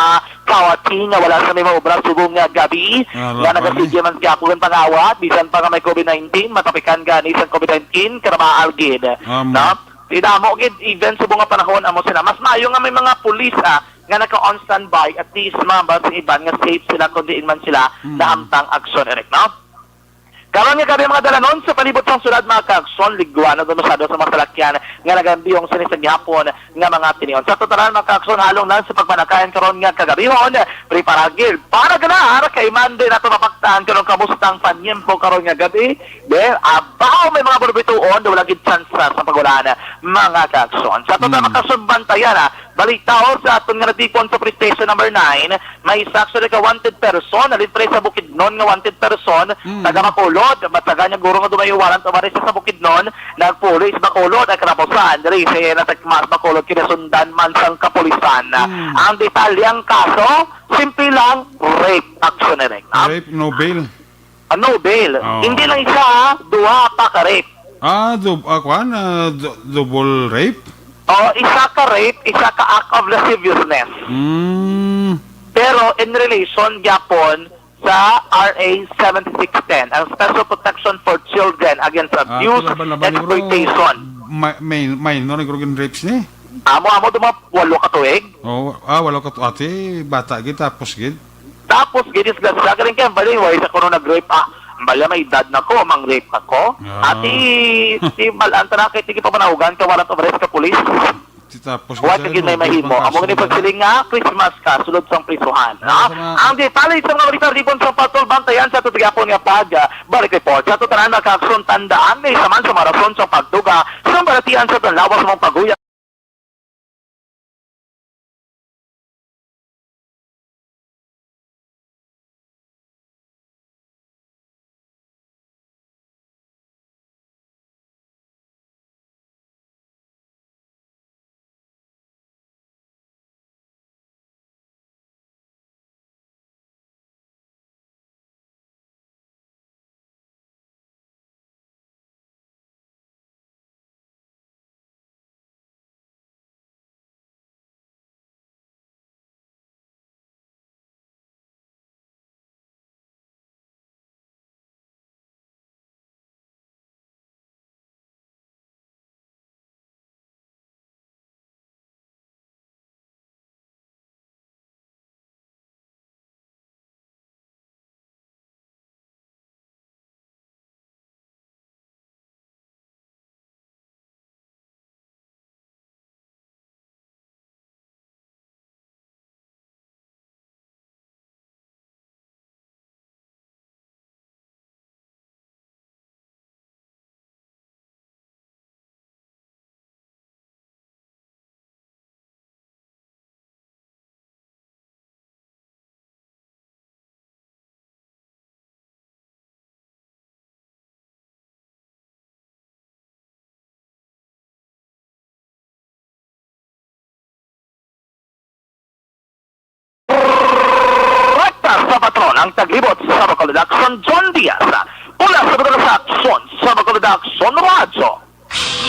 kawati nga wala sa may maobra subong nga gabi, Ala, nga pare. nagasigya man siya akong pangawat, bisan pa nga may covid nineteen, matapikan gani sa covid nineteen, karamaal gid. Amo. No? Idamo gid, even subong nga panahon, amo sila. Mas maayo nga may mga pulis, ah, nga naka-on standby, at least, mabal sa iban nga safe sila kung diin man sila Mm. nahamtang aksyon, Eric, no? Karon nga gabi, mga dalanon, sa palibot sang syudad, mga kaaksyon, ligwa na daw masyado sa mga salakyan nga nagambiyong sini sa gihapon nga mga tinion. Sa totalan, mga kaaksyon, halong lang sa pagpanakayan karon nga kagabihon, preparagil para ganar kay Monday nato mapaktan karon kamusta ang panyempo karon nga gabi. Then, abaw, may mga burbituon, wala gid tsansa sa pag-ulan, mga kaaksyon. Sa total, Mm. mga kaaksyon, bantayan, ha, balitaw sa aton nga natipon sa police station number nine, may isa actually ka wanted person, halin pre sa Bukidnon nga wanted person, Mm. taga Bacolod, mataga niya guro nga dumayo warrant of arrest sa Bukidnon, nagpulis Bacolod, ang katapusan, diri sa iya natakmas Bacolod, kinasundan man sang kapulisan. Mm. Ang detalye ang kaso, simple lang, rape action, Eric. Ah, Rape, no bail. Ah, no bail. Oo. Hindi lang isa, ha, duha pa ka rape. Ah, dub-, ah, kwan, ah, du-, double rape? Oh, isa ka rape, isa ka act of lasciviousness. Mm. Pero in relation gyapon sa R A seventy-six ten, ang Special Protection for Children Against Ah, Abuse, ito laban-laban ni bro. Exploitation. Ma-, may, minor ni Grogan rapes ni? Amo, amo, duha, walo ka tuig. Oh, ah, walo ka tu-, ate, bata gid, tapos gid. Tapos, gidisgrasya ka rin kaya, bali, why sa kuno nag-rape, ah, bala, may edad na ko, mang-rape ako. Ah. Ati, si Mal-, ang tanan kay, sige pa manahugan ka, warrant of arrest ka, pulis. Ti tapos Wa ka ka gid may mahimo. Amo gani pagsiling nga, Christmas ka, sulod sang prisuhan, Ah, ha? sa mga Ang detalye sa mga balita, ribon sa patol, bantayan sa aton gihapon nga pag, ah, balik report. Sa aton tanan, mga kaaksyon, tandaan, may isa man sa mga rason sa pagduga, sa balatian sa aton lawas mong paguyag. Rekta sa patron ang taglibot sa Bacolod Action, John Diaz. Mula sa Bacolod Action, sa Bacolod Action Radyo.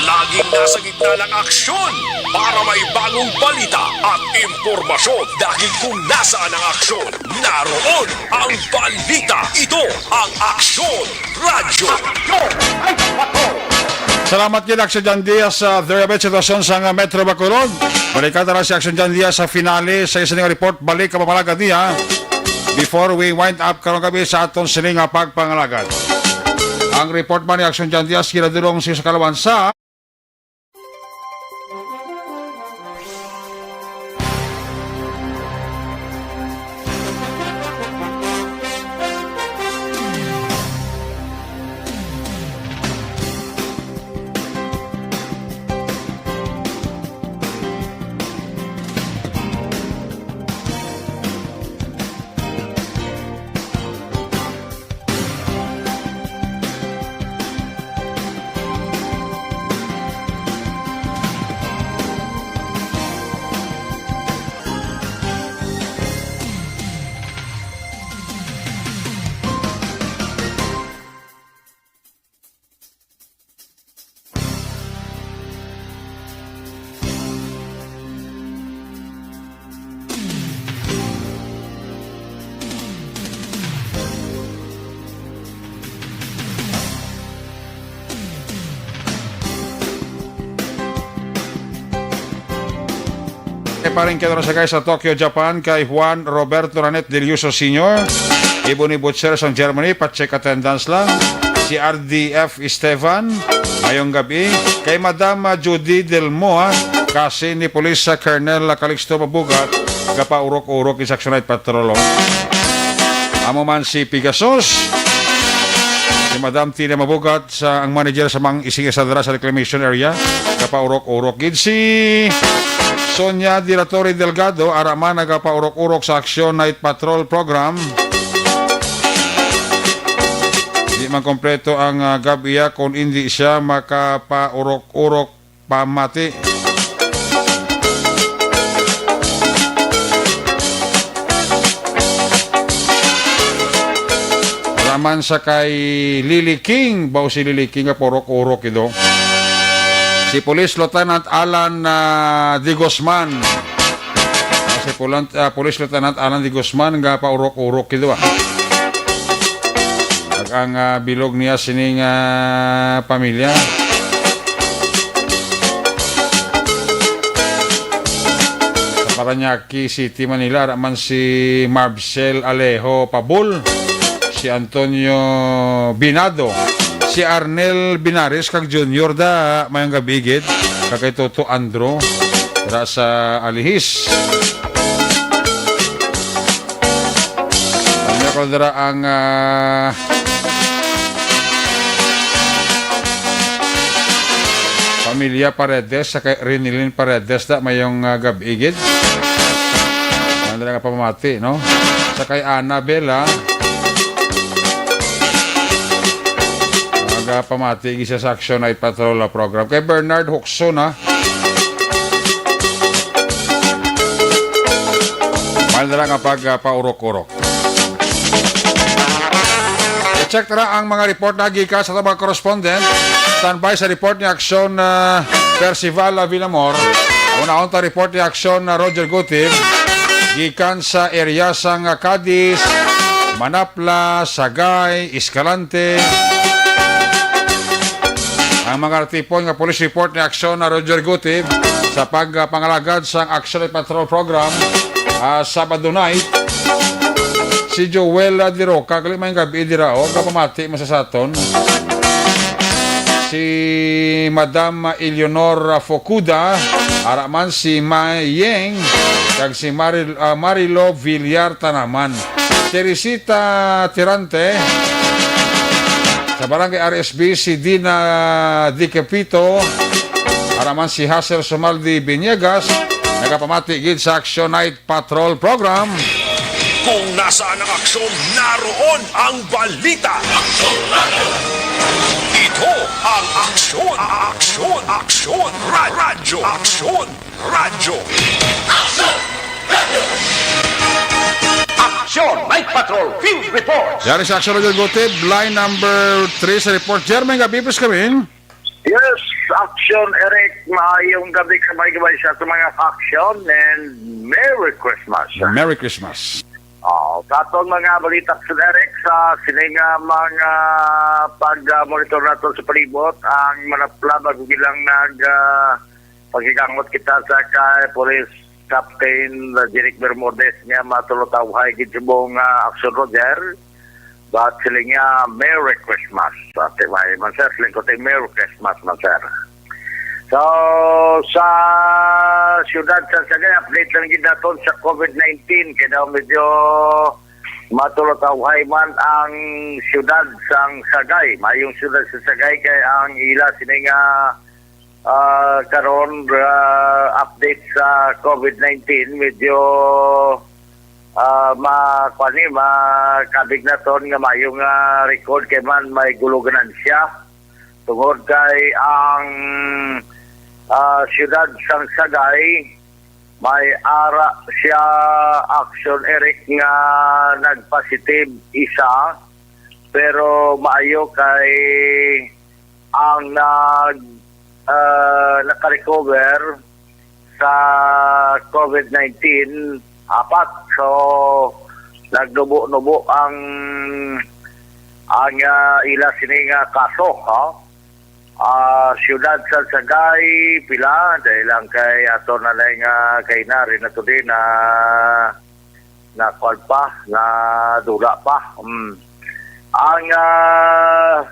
Laging nasa gitna ng aksyon para may bagong balita at impormasyon. Dahil kung nasaan ang aksyon, naroon ang balita. Ito ang Aksyon Radyo. Salamat gid, Action John Diaz, sa Deribet sitwasyon sa nga Metro Bacolod. Balikan ta na si Action John Diaz sa finale sa isa nga report. Balik ka pamalagad niya before we wind up karong gabi sa aton sini nga pagpangalagad. Ang report man ni Action John Diaz ginadulong sa kalawan sa Kay paring kay sa guys sa Tokyo, Japan, kay Juan Roberto Ranet Delioso Senior. Ibon ni Butcher sa Germany, pa-check attendance lang. Si R D F Esteban, mayong gabi. Kay Madam, ah, Judy Del Moa, kasi ni Police, ah, Colonel, ah, Calixto Mabugat, gapaurok-urok sa Action Night Patrol, oh. Amo man si Pegasus, si Madam Tina Mabugat, sa, ang manager sa mga ising isa dira sa reclamation area, gapaurok-urok gid. Si Sonia de la Torre Delgado, ara man nagapaurok-urok sa Action Night Patrol Program. Di man kompleto ang, ah, gab-iya kung hindi siya makapaurok-urok pamati. Wala man sa kay Lily King. Baw si Lily King nga purok-urok ido. Si Police Lieutenant Alan, ah, de Guzman. Ah, si Pulan-, ah, Police Lieutenant Alan de Guzman nga paurok-urok ido, ah. Ag ang, ah, bilog niya sining, ah, pamilya. Sa Parañaque City, Manila, ara man si Marcel Alejo Pabul, si Antonio Binado, si Arnel Binares kag Junior da, mayong gabi gid, kag kay Toto Andro, dira sa Alihis. Kami ako dira ang, ah, pamilya Paredes sa kay Renilyn Paredes da, mayong, ah, gab-i gid. Ano lang ang pamamati, no? Sa kay Annabel, ah. Magpamati gid siya sa Action Night Patrol, ah, program. Kay Bernard Huxon, ah. Mahal na lang ang pag, ah, paurok-urok. I-check na ang mga report na gikan sa mga correspondent. Standby sa report ni Action, ah, Percival Villamor. Unahon ta report ni Action na Roger Gutib. Gikan sa area sang, ah, Cadiz, Manapla, Sagay, Escalante. Ang mga natipon nga police report ni Action na Roger Gutib sa pagpangalagad sang Action Patrol Program, ah, Sabado night. Si Joel, ah, Diroca, gali may gabi dira, oh, kapamati man sa saton. Si Madam Eleanor Focuda, ara man si Mai Yeng, kag si Maril-, ah, Marilo Villar Tanaman. Teresita Tirante, sa Barangay R S B, si Dina Dicapito, ara man si Hazel Sumaldi Vinegas, nagapamati gid sa Action Night Patrol Program. Kung nasaan ang aksyon, naroon ang balita. Ito ang Aksyon, Aksyon, Aksyon, Ra-, Radyo, Aksyon, Radyo. Aksyon Night Patrol Field Report. Yari sa Aksyon Radyo Gutib, line number three sa report. Jermaine Gabi, please come in. Yes, Action Eric, maayong gabi, kamay-kamay sa ato mga aksyon, and Merry Christmas. Merry Christmas. Oh, sa aton mga balita, Action Eric, sa sini nga mga pag-monitor nato sa palibot, ang Manapla, bago gilang nag, ah, paghigangot kita sa kay Police Captain Jeric Bermudez nga matulotawhay gid subong, ah, Action Roger. But sila nga, Merry Christmas. Ate, may man, sir, sila ko, Merry Christmas man, sir. So, sa siyudad sa Sagay, update lang gid naton sa COVID nineteen. Kaya daw medyo matulotawhay man ang siyudad sang Sagay. Mayong siyudad sa Sagay kay ang ila sini nga, ah, karon, ah, update sa COVID nineteen, medyo, ah, ma-, kuwan ni, makabig naton nga mayo nga record kay man may gulo ganansya. Tungod kay ang, ah, siyudad sang Sagay, may ara siya, Action Eric, nga nagpositive isa, pero maayo kay ang nag, ah, nakarecover sa COVID nineteen, apat. So, nagnubo-nubo ang, ang, ah, ila sini nga kaso, ha? Ah, siyudad sa Sagay, pila, dahil lang kay ato na lang, ah, kay na rin na to din na, na kwan pa, na dula pa. Mm. Ang, ah,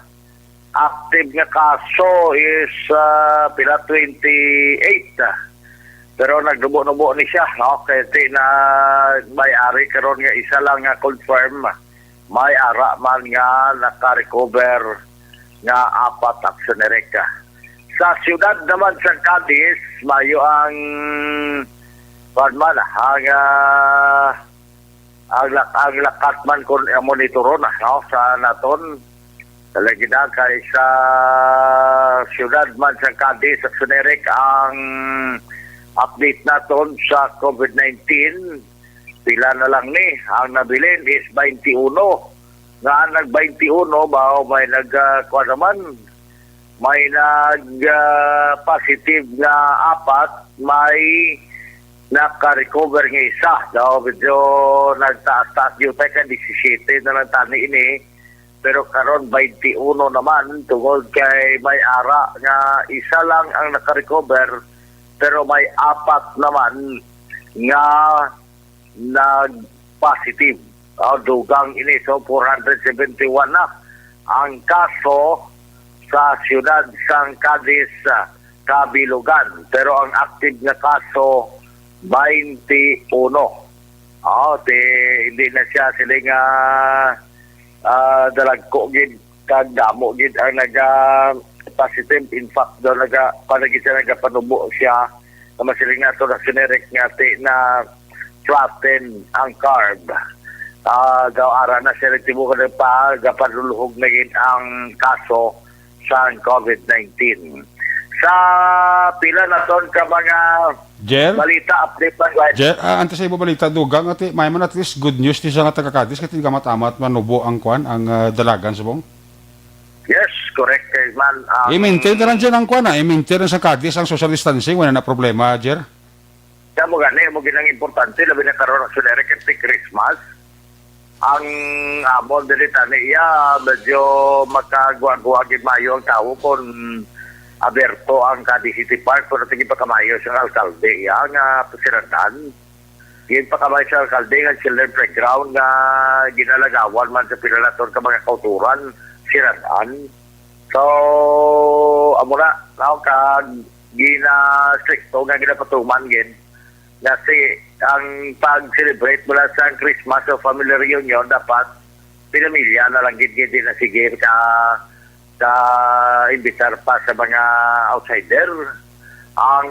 Active nga kaso is, ah, pila, twenty-eight. Pero nagnubo-nubo ni siya, no? Kay ti na may ari karon nga isa lang nga confirm. May ara man nga naka-recover nga apat, Action Eric. Sa siyudad naman sa Cadiz, mayo ang, kuwan man, ang, ah, ang lak-, ang lakat man kun amo ni turon, ah, no, sa naton. Talaga na kay sa siyudad man sa Cadiz, Action Eric, ang update naton sa COVID nineteen, pila na lang ni, ang nabilin is twenty-one. Nga nag twenty-one ba, o may nag, ah, kuwan naman, may nag, ah, positive nga apat, may naka-recover nga isa. Daw medyo nagtaas-taas gyud tayo, kay disisiyete na lang tani ini. Pero karon, twenty-one naman, tungod kay may ara nga isa lang ang naka-recover, pero may apat naman nga nag-positive. Ah, dugang ini, so four hundred seventy-one na ang kaso sa siyudad sang Cadiz, ah, kabilugan. Pero ang active nga kaso, twenty-one. Ah, ti, hindi na siya sila nga, ah, dalagko gid kag damo gid ang naga positive. In fact, daw naga, panagit siya, nagapanubo siya na masiling nato na generic nga ti na flatten ang curve. Ah, daw ara na siya nagtibukan pa, gapadulhog na gid ang kaso sa COVID nineteen. Sa pila na ton ka mga Jer? Balita, update man, guys. Jer, ah, antes sa ibo balita, dugang, ati, may man at least good news ti sa nga taga Cadiz, kay ti gamat-amat manubo ang kwan, ang, ah, dalagan subong. Yes, correct, kay man. Ah, I-maintain na lang dyan ang kwan, ah. I-maintain na sa Cadiz ang social distancing, wala na problema, Jer. Kamo gani, mo ginang importante, labi na karon ang sunere kay Christmas. Ang amon diri tani iya, medyo makagwa-gwa gid mayo ang tawo kung aberto ang Cadiz City Park, pero sige pa kamayo sa alkalde iya nga siradan. Ginpakabay sa alkalde nga children playground nga ginalagawan man sa pila na ton ka mga kauturan, siradan. So, amo na, no, kag gina-stricto nga ginapatuman gid nga si, ang pag-celebrate mo lang sa Christmas o family reunion, dapat pinamilya na lang gid, gid na sige ka, ka imbitar pa sa mga outsider. Ang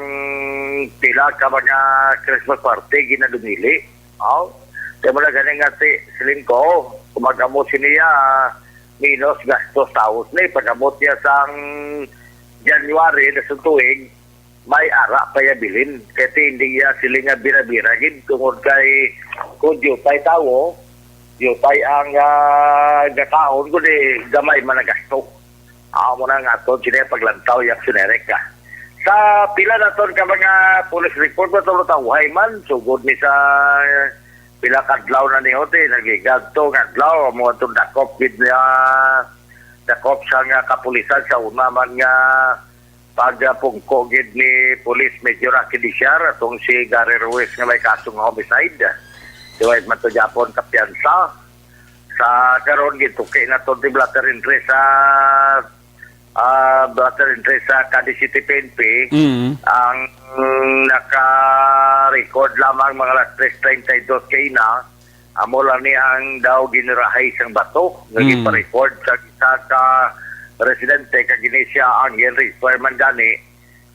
pila ka mga Christmas party ginadumili. Oh, kaya mo na gani nga si Celine ko, kung mag-amo siniya, minus gastos taos ni, pag-abot niya sang January na sa tuig, may ara pa ya bilin. Kaya ti, hindi ya sila nga bira-bira gid, tungod kay kung diutay tawo, diutay ang, ah, gakaon, kundi gamay man ang gasto. Amo na nga aton sila paglantaw, yung generic, ah. Sa pila na ton ka mga police report, matulog tawhay man, sugod ni sa pila kadlaw na ni Ote, nagigadto nga adlaw, amo atong dakop gid niya, dakop sa nga kapulisan sa una man nga pagpungko gid ni Police Major Aki Diciar, atong si Gary Ruiz nga may kaso nga homicide. Diway man to gyapon kapiyansa. Sa karon, gituki na to di blotter entry sa, ah, blotter entry sa Cadiz City P N P. Mm. Ang naka-record lamang mga alas tres treinta y dos kaina, amo lang ni ang daw ginirahay sang bato nga Mm. gipa-record sa isa ka residente, kag ini siya ang referral man gani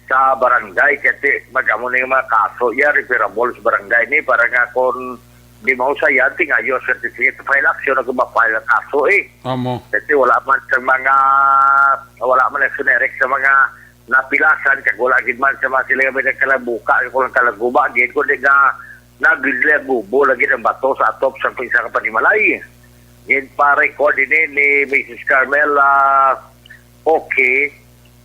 sa barangay, kay ti, mag-amo ning mga kaso iya, referable sa barangay ni, para nga kung di mahusayan, tingayo ang certificate of file action, kung ma-file ang kaso, eh. Amo. Kasi wala man sa mga, wala man ang generic sa mga napilasan, kag wala gid man sa mga sila nga may nagkalabuka, kung nagkalaguba gid, kundi nga naglagubo lagi ang bato sa atop sa isa ka panimalay. Ginpa-record ini ni Missus Carmela Oki,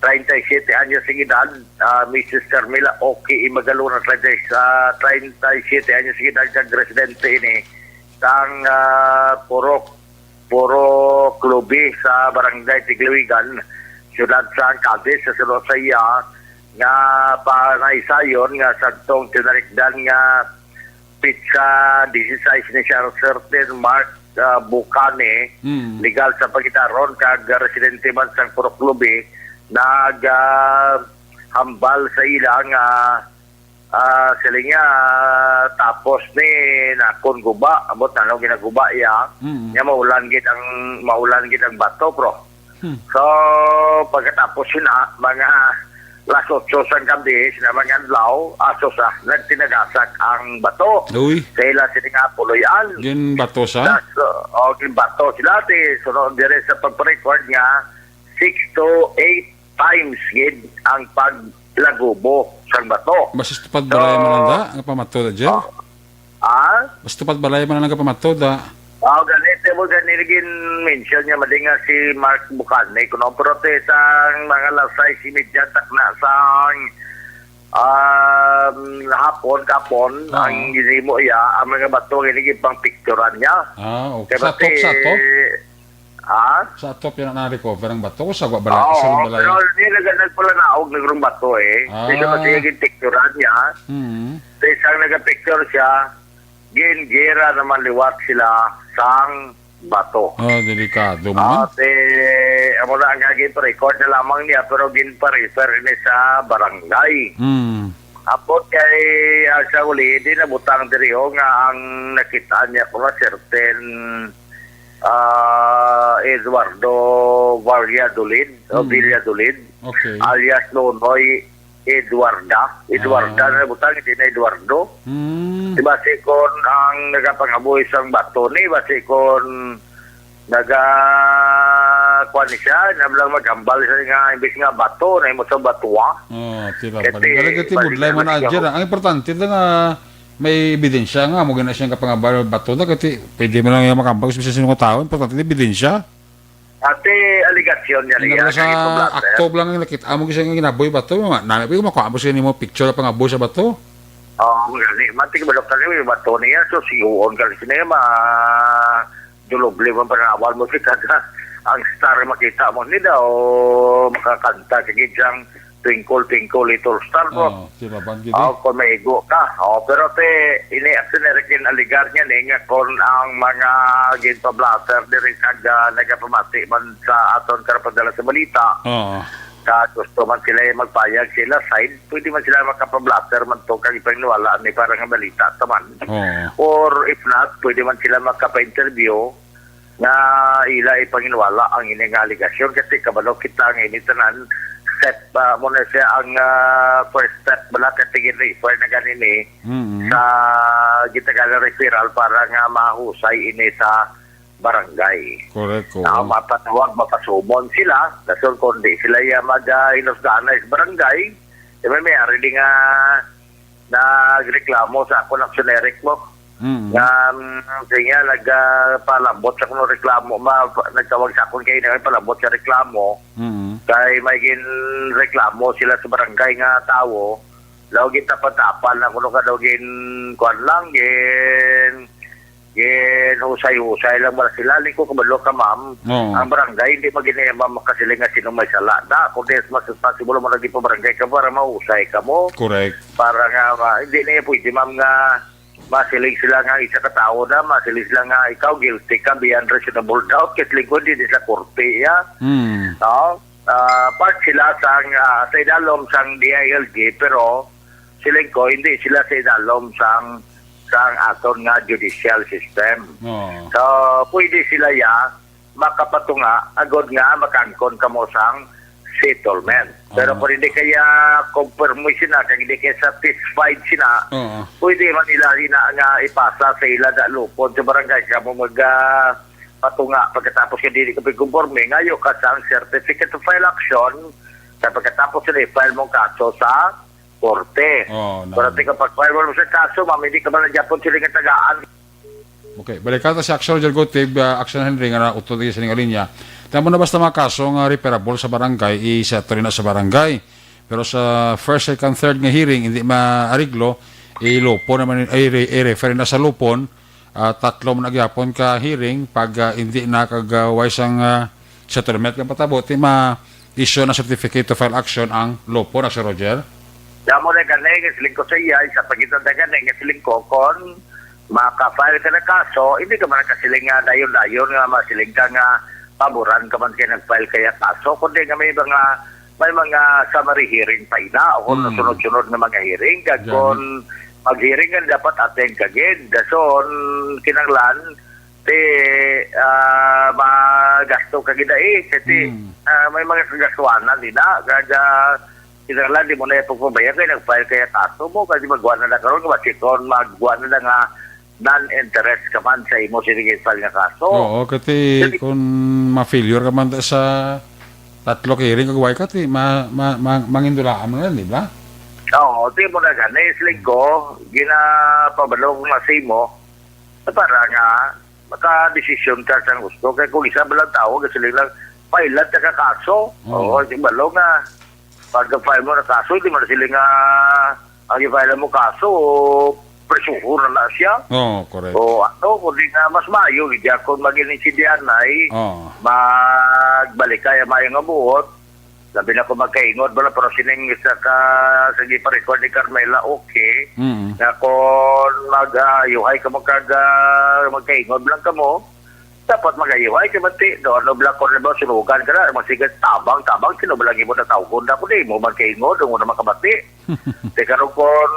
treinta y siete anyos ang edad, ah, Missus Carmela Oki Imagalona, treinta, ah, treinta y siete anyos ang edad, kag residente ini sang, ah, Purok, Purok Lubi sa Barangay Tigliwigan, Siyudad sa Cadiz, sa sulod sa iya nga panaysayon nga sadtong tinarikdan nga Pitsa disisais ni Sir Certain Mark, ah, Bucane, Mm. legal sa pagitaron kag residente man sang Purok Lubi, nag, ah, hambal sa ila nga, ah, sila nga, tapos ni nakon guba, ambot na ginaguba iya, Mm. nga maulan gid ang, maulan gid ang bato, bro. Hmm. So, pagkatapos yun na, mga las otso sang gabi, sina mga adlaw, aso sa, nagtinagasak ang bato. Uy. Sa ila sini nga puloy-an. Ginbato sa? Tas, o, ginbato sila, ti, sunod dire sa pagpa-record nga, six to eight times gid ang paglagubo sang bato. Basta tupad balay man lang da, nga pamato da, Jer? Ah, Ah? Basta tupad balay man lang nga pamato da. Ah, gani, timo gani gin-mention niya, mali nga si Mark Bucane, kuno, pero te, sang mga alas sais y media, takna sang, um, hapon, kapon, Oo. ang ginimo iya, ang mga bato, gini, gipang-picturean niya. Ah, okay. Kaya Sa tok, sa tok? Ah? Sa atop yan na recover ang bato, sa gwa bala, Oo, sa balay. Pero hindi na nagpalanaog na yung bato eh. Ah. Hindi siya kasi yung picturean niya. Mm. Sa isang nagapicture siya, gingira naman liwat sila sang bato. Oh, delikado man. Ate, amo na ang gin-record na lamang niya, pero ginpa-refer ni sa barangay. Mm. Apot kay, ah, sa uli, di nabutang diri, oh, nga ang nakita niya ko nga certain, ah, Eduardo Valladolid, o Mm. Valladolid, Okay. alias Nonoy Eduarda. Eduarda Ah. na butang, hindi na Eduardo. Hmm. Di ba, si kon ang nagapangabuhi sang bato ni, ba, si kon naga-, kuwan ni siya, nablang maghambal siya nga, imbis nga bato, na imo sa batua. Oh, tira. Kati, Balik, balik, balik, budlay man balik na, ako. Jer, ah. Ang importante na nga may ebidensya nga, mo gina siyang kapangabal bato na, kati pwede mo lang yung makambal, kung sino nga tao, importante na ebidensya. Ate, aligasyon niya Ang niya, nasa kay Pablater. Akto lang ang nakita mo kasi ang ginaboy bato, ma-, nami pa yung makuha mo siya ni mo picture na pangaboy sa bato. Oo, gani. Mantik ba, Doktor, yung bato niya, so, siguon ka siya niya, ma-, duluble man panawal mo si kada. Ang star makita mo, ni daw makakanta, sige, siyang Twinkle, Twinkle, Little Star, bro. Oo, si Babang Gidi. Oh, kung maigo ka. Oh, pero te, ini ang sinirikin aligar niya ni nga kon ang mga ginpa-blotter diri kag, ah, nagapamati man sa aton karapadala sa balita. Oo. Sa gusto man sila magpayag sila side, pwede man sila makapa-blotter man to kag ipaniwala ni para nga balita taman. Oo. Or if not, pwede man sila makapa-interview nga ila ipanginwala ang ini nga aligasyon, kasi kabalo kita nga ini tanan step, ah, mo na siya ang, ah, first step bala, kasi gin-refer na gani ni Mm-mm. sa gitagalan referral para nga mahusay ini sa barangay. Correct, oo. Na mapatawag, mapasumon sila, dason kung di sila iya mag, ah, hinusgahan na sa barangay, di ba, may ari di nga nagreklamo sa akon aksyonerik mo. Mm. Nga, mm, sige nga, nag, ah, palambot sa kuno reklamo, ma-, nagtawag sa akon kay nagpalambot sa reklamo. Mm. Kay may ginreklamo sila sa barangay nga tawo, daw gintapal-tapal na kuno ka daw gin, kuwan lang, gin, gin husay-husay lang ba sila. Di ko kabalo ka, ma'am. Oo. Ang barangay, hindi magini, ma'am, makasiling nga sino may sala. Da, kung di mas possible mo lagi pa barangay ka para mahusay ka mo. Correct. Para nga, ma-, hindi na yan pwede, ma'am, nga masiling sila nga isa ka tawo na, masiling sila nga ikaw guilty ka beyond reasonable doubt, kasi lingkod din sa korte, ya. Hmm. No? Ah, part sila sang, ah, sa idalom sang D I L G, pero siling ko, hindi sila sa idalom sang, sang aton nga judicial system. Oo. So, pwede sila, ya, makapatunga, agod nga makaangkon kamo sang settlement. Pero Ah. kung hindi kaya conforme sila, kag hindi kaya satisfied sila, Oo. pwede man nila ina nga ipasa sa ila da lupon sa barangay, kamo mag, ah, patunga pagkatapos nga dili ka pagkonforme, ngayo ka sa ang certificate of file action, sa pagkatapos sila i-file mong kaso sa korte. Oo, na. Pero ti kapag file mo sa kaso, ma'am, hindi ka man nagyapon sila nga tagaan. Okay, balikan ta si Action Roger Gutib, ah, Action Henry, nga nautod sa linya. Tama na basta mga kaso nga referable sa barangay, i-settle na sa barangay. Pero sa first, second, third nga hearing, hindi maariglo, ilupon naman, ay, re-, i-refer na sa lupon, ah, tatlo man na gyapon ka hearing, pag, ah, hindi na kag, ah, way sang, ah, settlement nga patabo, ti ma-issue na certificate to file action ang lupon, na si Roger. Damo na gani, nga siling ko sa iya, sa pagitan na gani, nga siling ko, kon maka-file ka na kaso, hindi ka man nakasiling nga dayon-dayon nga masiling ka nga paboran ka man kay nag-file kaya kaso, kundi nga may mga, may mga summary hearing pa ina o kung Hmm. sunod-sunod nga mga hearing. Kag Gani. Kung mag-hearing ka, dapat attend ka gid. Dason, kinanglan, ti, ah, magasto ka gid, eh. Kasi, Hmm. ah, may mga kagastuanan din na. Kag, ah, kinanglan, di mo na yung pagpabaya kay nag-file kaya kaso mo. Kasi magwa na na karon, kasi kung magwa na na nga non-interest ka man sa imo sining file nga kaso. Oo, kati Dili- kung ma-failure ka man ta sa tatlo ka hearing kag way ka, ti ma-, ma-, ma-, mangindulaan mo na, di ba? Oo, ti mo na gani, siling ko, ginapabalo ko nga sa imo, na para nga makadesisyon ka sa gusto. Kay kung isa ba lang tao, kasi lang, file lang ka kaso. Oo. Oo, di balo nga, pag-file mo na kaso, di man sila nga, ang i-file mo kaso, presuho na na siya. Oo, correct. O ano, kundi nga mas maayo, gid kung mag-ininsidyan na, eh, Oo. magbalik kaya maayo nga buot. Labi na kung magkaingod, bala, pero sining sa ka, sa gipa-record ni Carmela, okay. Mm. Nga kung mag-, ah, yuhay ka mo kag, ah, magkaingod lang ka mo, dapat mag-ayuhay kay mati, no, ano bala, kung halimbawa, sunugan ka na, magsigat, tabang, tabang, sino ba lang imo natawgon? Ako di mo man kaingod, ang una makabati. Te, karon kon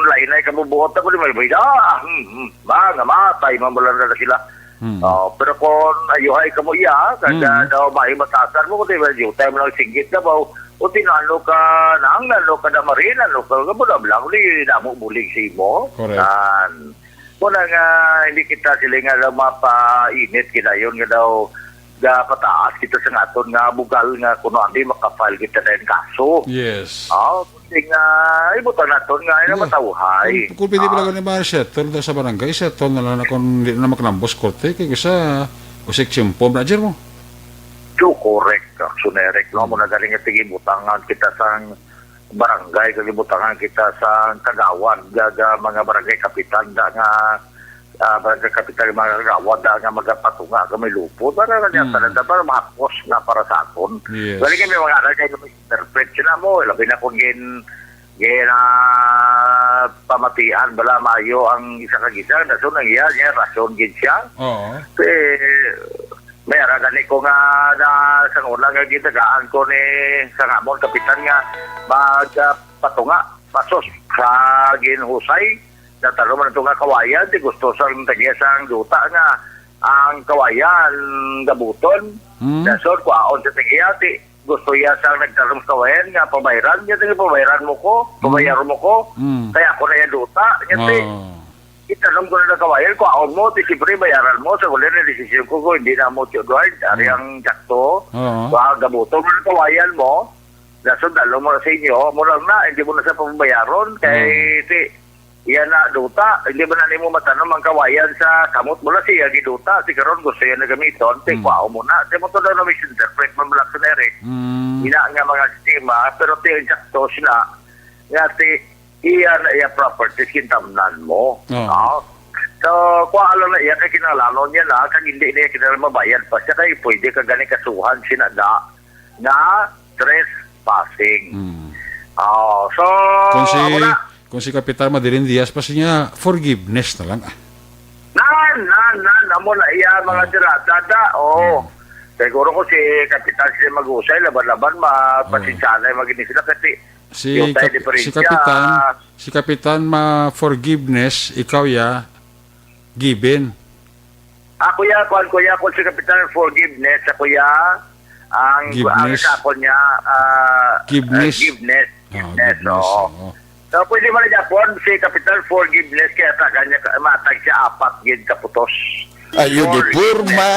lainay ka mo buot, ako di may, may, ah, hmm, hmm, ba, nga matay, man bala na sila. Hmm. Oh, pero kon ayuhay ka mo iya, kag, Hmm. ah, daw may matasan mo, kundi may yutay mo lang singgit na ba, o tinano ka, nang nano ka na marin, ano ka, nga mo lang, di damo bulig sa imo. Correct. Yan. Muna nga, hindi kita sila nga daw mapainit ginayon nga daw gapataas kita sa aton nga bugal nga kuno andi makafile kita na yung kaso. Yes. Ah, kundi nga, ibutang naton nga, ina Yeah. matawhay. Kung, kung pwede pala Ah. gani ma-settle na sa barangay, settle na lang na kung di na makalambos korte, kay kisa, o sa example na, Jer, mo. So, correct, Action Eric, no? Hmm. Muna galing nga, sige, butangan kita sang barangay, kag ibutangan kita sa kagawad, ga, ga, mga barangay kapitan da nga, ah, barangay kapitan, mga kagawad da nga magapatunga kami lupot. Para na niya Mm. talaga, para mahapos na para sa aton. Yes. Dali kami mga anak kayo, interpret sila mo, labi na kung gin, gin, ah, pamatian, bala mayo ang isa kag isa, na so nang iya, niya, rason gid siya. Oo. Eh, may ara gani ko nga na sa una nga gitagaan ko ni sa amon kapitan nga mag, ah, patunga, pasos sa ginhusay, natalom man ito nga kawayan, di gusto sa tagiya sang duta nga ang kawayan gabuton. Hmm. Dason, kuhaon sa tagiya, ti gusto iya sang nagtalom sa kawayan nga pabayran, niya, ti pabayran mo ko, Hmm. pabayaron mo ko, Hmm. kaya ako na yan duta, niya, ti. Oh. Itanong ko na ng kawayan, kuhaon mo, ti siyempre bayaran mo, sa huli na desisyon ko, ko, hindi na mo, Tio Dwight, ari Hmm. ang sakto. Oo. Kuha, gabuto mo ng kawayan mo, nasundalo mo na sa inyo, mo lang na, hindi mo na sa pagbayaron, kay, Oo. ti, yan na, duta, hindi ba na nimo matanom ang kawayan sa kamot mo lang siya, giduta, ti karon gusto yan na gamiton, ti, Hmm. kuhaon mo na, ti mo to daw na misinterpret, man lang sa Eric. Hmm. Ina nga mga sistema, pero ti, ang sakto sila, nga ti, iya na iya properties, kintamnan mo. Oo. No? So, kuha lang na iya kay kinahanglanon niya na, kag hindi niya kinahanglan mabayad pa siya, kay pwede ka gani kasuhan sina da nga trespassing. Mm. Oh, so, Kung si, amo na. Kung si Kapitan Madirin Diaz pa siya, forgiveness na lang, ah. Nan, nan, nan, amo na iya, mga Oh. tirada da, oh. Mm. Siguro ko si Kapitan sila mag-usay, laban-laban, ma-, Oh. pasensya na yung mag-inis sila kasi Si yung tayo Kap-, si diferensya. Kapitan, si Kapitan ma-forgiveness, ikaw ya, given. Ako ya, kuwan ko ya, kung si Kapitan forgiveness, ako ya, ang, ang Giveness. sa ako niya, ah, Giveness. ah, giveness. Ah, Giveness, giveness, oo. oo. So, pwede man na Japon, si Kapitan forgiveness, kaya tagan niya, ka-, matag siya apat gid kaputos. Ay, yun, di Forgiveness. Purma.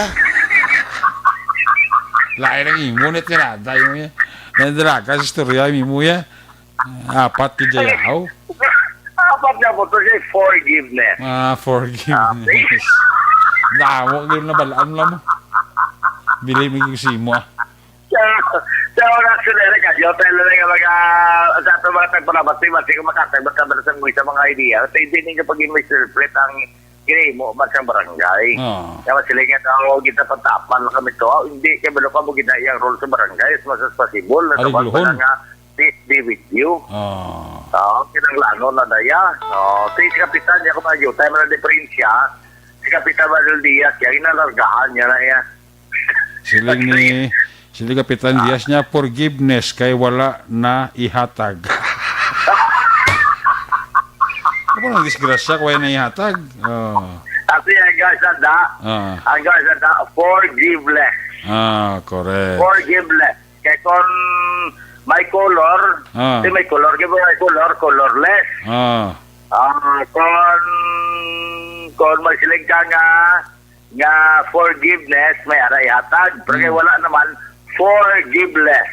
Lain ang imo, net nga nada, imo ya. Nandala ka sa istorya, imo ya. Apat ka jayaw? Apat na po to siya, forgiveness. Ah, forgiveness. Ah, Damo, yun na balaan mo lang mo. Bili mo yung simo, ah. So, so, actually, ano ka, yung tayo lang nga mga, sa ato mga tagpalabas, di ba, sige, makatag, basta ba sa mga, sa mga idea? So, hindi ninyo pag-misinterpret ang ginahimo man sa barangay. Oo. Kaya sila nga daw, kita patapan lang kami to. Ah, hindi, kaya ba ka mo ginaya ang role sa barangay? As much as possible, Ari, nagkapan pa guluhon. Na nga, di, be with you. Oh. Oh, kinahanglanon na daya. Oh, si, si Kapitan, niya ko pa, yun, tayo na diferensya. Si Kapitan Manuel Diaz, kaya inalargahan niya na iya. Siling ni, siling Kapitan Diaz niya, "Forgiveness kay wala na ihatag." Ano nang disgrasya kung wala na ihatag? Oh. Kasi ang guys na da, Ah. ang guys na da, forgiveless. Ah, correct. Forgiveless. Kay kung may color, Ah. di may color, di ba may color, colorless. Ah. Ah, kung, kung magsiling ka nga, nga forgiveness, may ara ihatag. Pero kay Hmm. wala naman, forgiveless.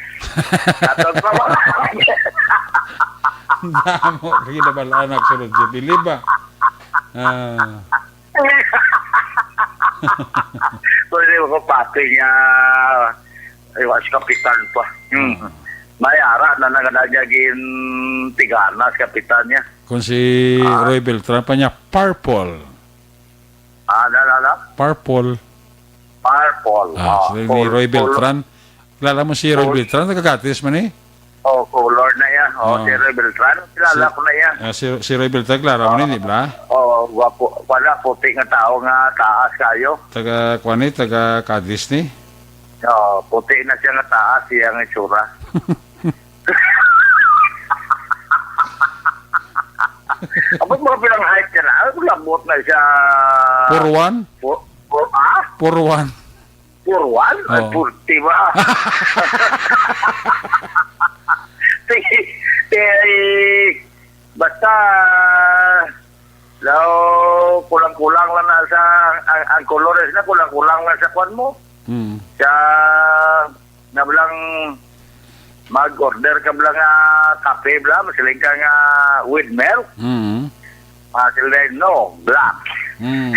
Atong pa wala. Damo, kaya nabalaan ako sa Roger. Believe ba? Ah. Pwede mo ko pati nga, ay, was kapitan pa. Hmm. Ah. May ara na nga na niya gin tigana sa kapitan niya. Kung si Ah. Roy Beltran pa niya, purple. Ah, na, na, na? Purple. Purple. Ah, Ah, sila ni col-, Roy col-, Beltran. Kilala mo si Roy col-, Beltran? Taga Catis man eh. Oh, color na yan. Oh, Ah. si Roy Beltran. Kilala Si, ko na yan. ah, si, si Roy Beltran, kilala mo Ah. ni, di ba? Oh, gwapo. Wala, puti nga tao nga taas kayo. Taga, kuwan ni, taga Cadiz ni? Oh, puti na siya nga taas, siya nga itsura. Abot mga pilang height ka na? Ano, labot na siya. Four one? Four, four, ah? Four one. Four one? Ay, Oo. forty ba? Sige, eh, basta, daw, kulang-kulang lang na sa, ang, ang color na kulang-kulang lang sa kwan mo. Mm. Sa, na lang, mag-order ka bala nga kape bala, masiling ka nga with milk. Mm. Masiling, no, black. Mm.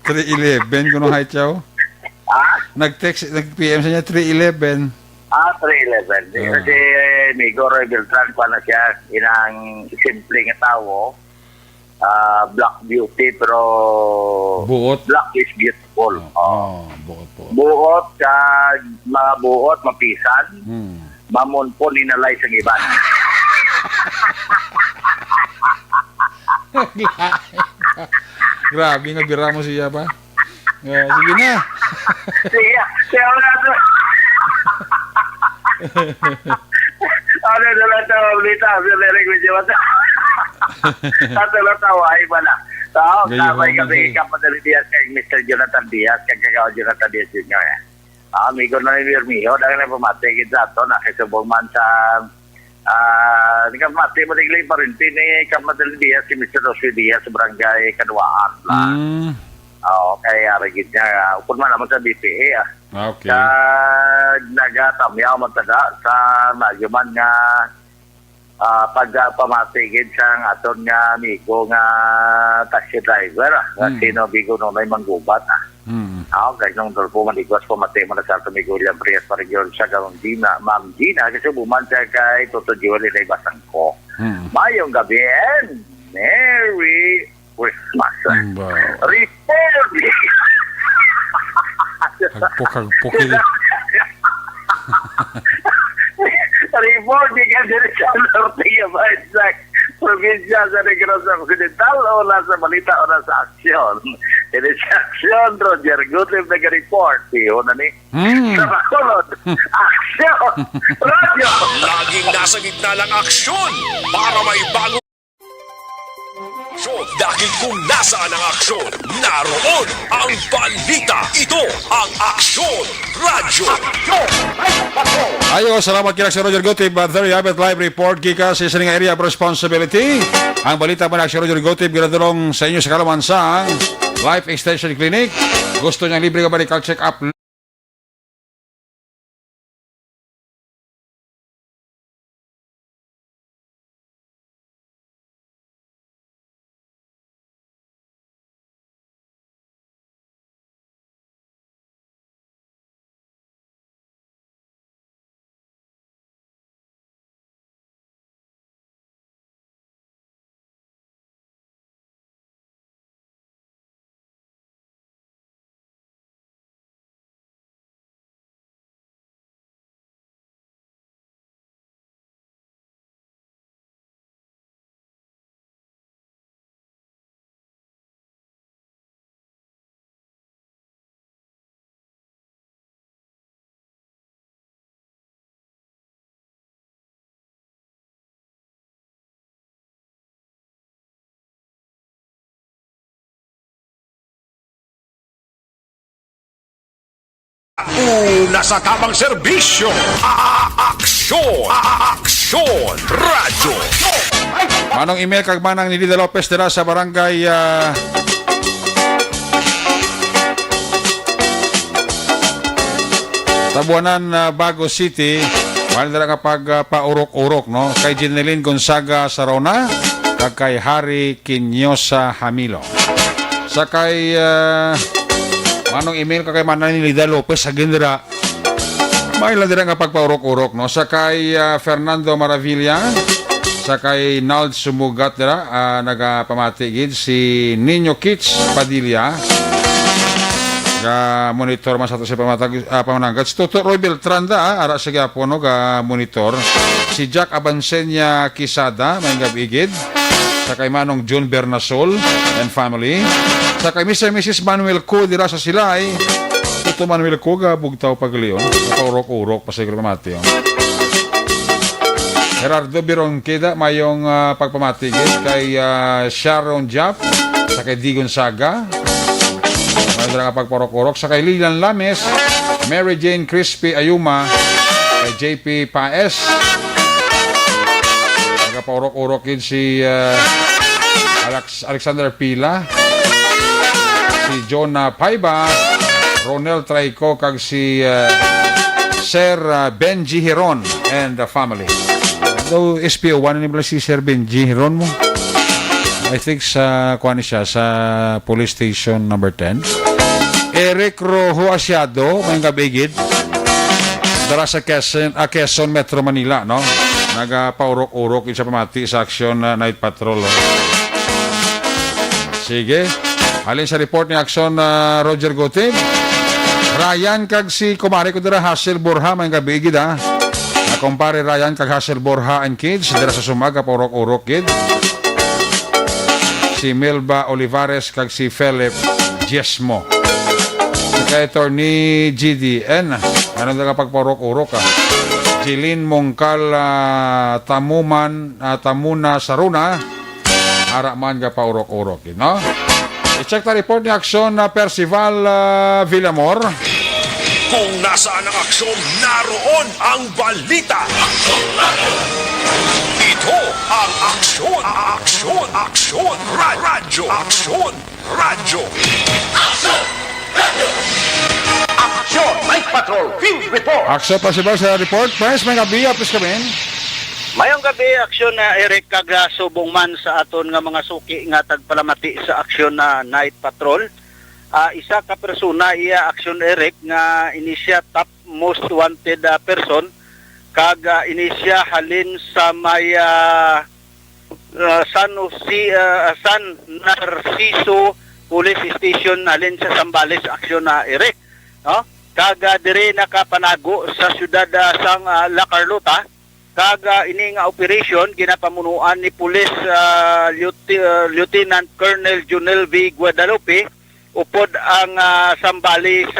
Three eleven, kuno height siya, oh. Ha? Nag-text, nag-P M sa niya, three eleven. Ah, three eleven. Di Ah. kasi Migo Roy Beltran, pa na siya, inang simple nga tawo. Ah, black beauty, pero Buot? black is beautiful. Oh, Oh. oh, buot, buot. Buot, kag mga buot, mapisan. Hmm. Mamunpon, hinalay sa iban. Grabe nga bira mo siya ba? Ah, sige na. Sige, sige na to. Ano na lang to, balita, si Derek, medyo mata. Tato lang to, ay ba na? Tao, Gayon kamay man kami, si Kapitan Diaz, kay Mister Jonathan Diaz, kay Kagawa Jonathan Diaz Junior, eh. Ah, amigo na ni Bermijo, dahil na pamati kita to, nakisubong man sa, ah, nagpamati mo, nagli parente ni Kapitan Diaz, si Mister Rosie Diaz, sa barangay Kaduaan, la. Mm. Oo, kay ari gid niya, ah, upod man naman sa B P A, ah. Ah, okay. Kag nagatamyaw man tada sa maayo man nga, ah, pagpamati gid sang aton nga amigo nga taxi driver, ah, nga Hmm. sino bigo no may manggubat, ah. Hmm. Ah, kay nung Dolfo Manigwas, pamati mo na sa aton amigo William Frias, Parigyon sa Gina, Ma'am Gina, kasi buman siya kay Toto Joel Inay Basangko. Hmm. Mayong gabi and Merry Christmas. Mm, ba. Report. Hagpok, hagpok, eh. Report gikan diri sa Norte, Yabayan, sa probinsya sa Negros Occidental, o nasa balita, o nasa aksyon. Diri sa aksyon, Roger Gutierrez nag-report. Iyo na ni. Hmm. Sa Bacolod, aksyon! Radyo! Laging nasa gitna ng aksyon para may bagong aksyon. Dahil kung nasaan ang aksyon, naroon ang balita. Ito ang Aksyon Radyo. Ayo, salamat kay Sir Roger Gutib. Uh, there you have it, live report gikan sa isa nga area of responsibility. Ang balita man ni Sir Roger Gutib, ginadulong sa inyo sa kaluman sa Life Extension Clinic. Gusto niya libre nga medical check-up? Una sa tamang serbisyo, a-, a-, aksyon, a-, a-, aksyon, radyo. Manong Emil kag Manang Nilida Lopez dira sa barangay, ah, Tabuanan, ah, Bago City. Wala dira nga pag, ah, paurok-urok, no? Kay Jeneline Gonzaga Sarona, kag kay Harry Quiniosa Hamilo. Sa kay, ah, Manong Emil, kag kay Manang Nilida Lopez, sa ginra. May lang dira nga pagpaurok-urok, no? Sa kay, ah, Fernando Maravilla, sa kay Nald Sumugat dira, ah, nagapamati gid si Niño Kits Padilla. Ga monitor man sa ato sa pamatag-, ah, pamananggad. Si Toto Roy Beltranda, ah, ara sa gyapon, no, ga monitor. Si Jack Abansenya Quisada, may gab-i gid. Sa kay Manong Jun Bernasol and family. Sa kay Mister and Missus Manuel Co dira sa Silay. Toto Manuel Co, ga bugtaw pagalion. Nakaurok-urok pa sa pamati, oh. Gerardo Bironqueda, mayong, ah, pagpamati gid kay, ah, Sharon Jap, sa kay Di Gonzaga. May dira nga pagpaurok-urok sa kay Lilian Lames, Mary Jane Crispy Ayuma, kay J P Paes. Nagapaurok-urok gid si, ah, Alex-, Alexander Pila, si Jonah Paiba, Ronel Traico, kag si, ah, Sir, ah, Benji Hiron and the family. So, S P O one, ano pala si Sir Benji Hiron mo? I think sa, kuwan siya, sa Police Station number ten. Eric Rojo Asiado, may gab-i gid. Dara sa Quezon, ah, Quezon, Metro Manila, no? Nagapaurok-urok gid sa pamati sa Aksyon, ah, Night Patrol, oh. Sige. Halin sa report ni Aksyon, ah, Roger Gutib. Ryan kag si kumare ko dira, Hazel Borja, may gab-i gid, ah. Ah, kumpare Ryan kag Hazel Borja and kids, dira sa Sumag, paurok-urok gid. Si Melba Olivares kag si Philip Diezmo. Kay Attorney G D N, ano na ka pagpaurok-urok, ah? Jeline Mongcal, ah, Tamuman, ah, Tamuna Saruna, ara man ka paurok-urok, no? I-check ta report ni Aksyon na Percival, ah, Villamor. Kung nasaan ang aksyon, naroon ang balita. Ito ang Aksyon, Aksyon, Aksyon, Ra-, Radyo, Aksyon, Radyo. Aksyon! Aksyon! Night Patrol Field Report! Aksyon pa si Boss sa report. Pres, may kabiya, please come in. Mayong gabi, Aksyon na Eric, kag, ah, subong man sa aton nga mga suki nga tagpalamati sa Aksyon na Night Patrol. Ah, isa ka persona iya, Aksyon Eric, nga ini siya top most wanted, ah, person, kag, ah, ini siya halin sa may, ah, ah, San Jose, ah, San Narciso Police Station halin sa Zambales, Aksyon na Eric, no? Kag, ah, diri nakapanago sa siyudad, ah, sang, ah, La Carlota, kag, ah, ini nga operasyon ginapamunuan ni Police, ah, Lieuti-, ah, Lieutenant Colonel Junel V Guadalupe, upod ang, ah, Zambales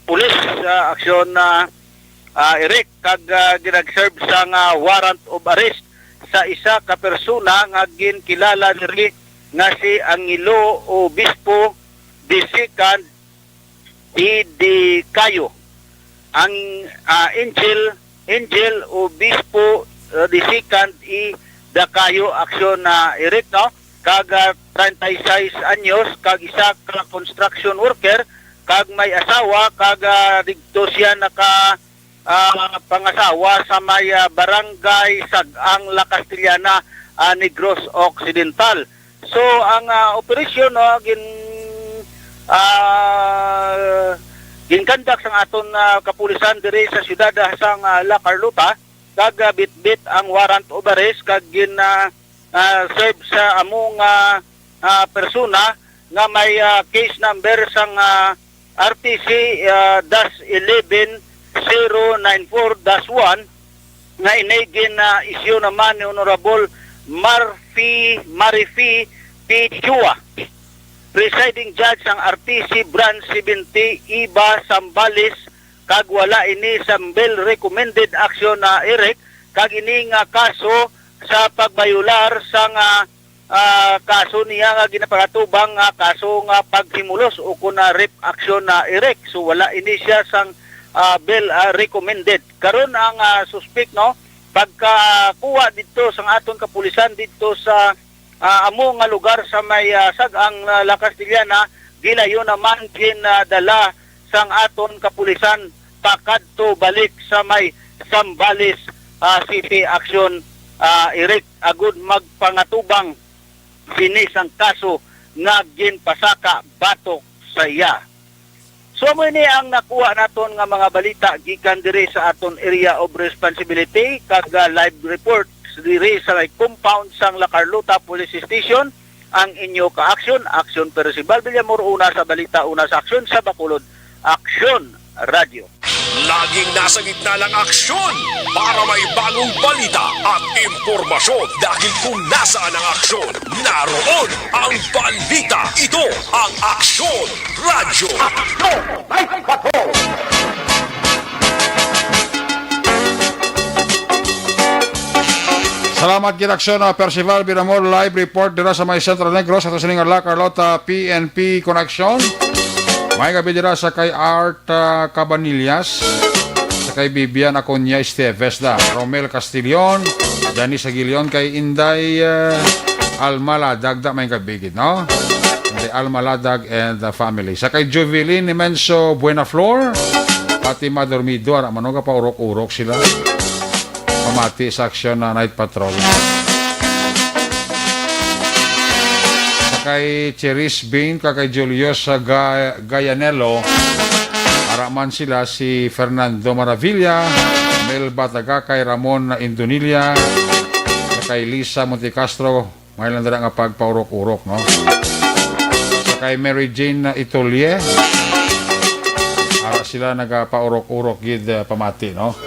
Police, ah, Aksyon, ah, ah, Eric, kag, ah, ginag-serve sang, ah, warrant of arrest sa isa ka persona nga ginkilala diri nga si Angelo Obispo the Second E. Dicayo. Ang, ah, Angel, Angel Obispo, ah, the Second E. Dacayo, Aksyon na Eric, no? Kag, ah, treinta y seis anyos, kag isa ka construction worker, kag may asawa, kag, ah, didto siya naka, ah, pangasawa sa may, ah, Barangay Sag-ang, La Castellana, ah, Negros Occidental. So, ang, ah, operasyon, no, gin-, ah, ginkandak sang aton, ah, kapulisan diri sa siyudad, ah, sang, ah, La Carlota, kag, ah, bitbit ang warrant of arrest kag gin, ah, ah, serve sa amo nga, ah, persona nga may, ah, case number sang, ah, R T C, ah, dash eleven zero nine four dash one, nga ini gin, ah, issue naman ni Honorable Marfi, Marifi P. Chua, Presiding Judge sang R T C Branch seventy, Iba, Zambales, kag wala ini sa bail recommended, Aksyon na Eric, kag ini nga kaso sa pagbayolar sa nga, ah, kaso niya nga ginapagatubang nga kaso nga paghimulos o kun, ah, rape, Aksyon na Eric. So, wala ini siya sang ah, bail, ah, recommended. Karon ang, ah, suspek, no, pagkakuha didto sang aton kapulisan didto sa, ah, amo nga lugar sa may, ah, Sag-ang, ah, La Castellana, gilayon naman gin, ah, dala sang aton kapulisan pakadto balik sa may Zambales, ah, City Action, ah, Eric, agud magpangatubang sini sang kaso nga ginpasaka batok sa iya. So, amo ini ang nakuha naton nga mga balita gikan diri sa aton area of responsibility kag, ah, live report diri sa may compound sang La Carlota Police Station. Ang inyo ka-aksyon, Aksyon Percival Villamor, una sa balita, una sa aksyon sa Bacolod, Aksyon Radio. Laging nasa gitna ng aksyon para may bagong balita at impormasyon. Dahil kung nasaan ang aksyon, naroon ang balita. Ito ang Aksyon Radyo. Aksyon! Live Patrol! Salamat gid, Aksyon, ah, Percival Villamor, live report dira sa may Centro Negros, ato sining La Carlota P N P Connection. May gabi dira sa kay Art, ah, Cabanillas, sa kay Vivian Acuña Esteves da, Romel Castillon, Janice Aguilion, kay Inday, ah, Alma Ladag da, may gabi gid, no? Inday Alma Ladag and the family. Sa kay Juvelin Nimenso Buenaflor, pati Madormido, ara man, no, gapaurok-urok sila. Pamati sa Aksyon na Night Patrol. Sa kay Cherise Bain, kag kay Julius, ah, Ga-, Gayanelo, ara man sila si Fernando Maravilla, Mel Batagakay, Ramon Indonilla, sa kay Lisa Montecastro, may lang dira nga pagpaurok-urok, no? Sa kay Mary Jane Itolie, ara sila nagapaurok-urok gid, ah, pamati, no?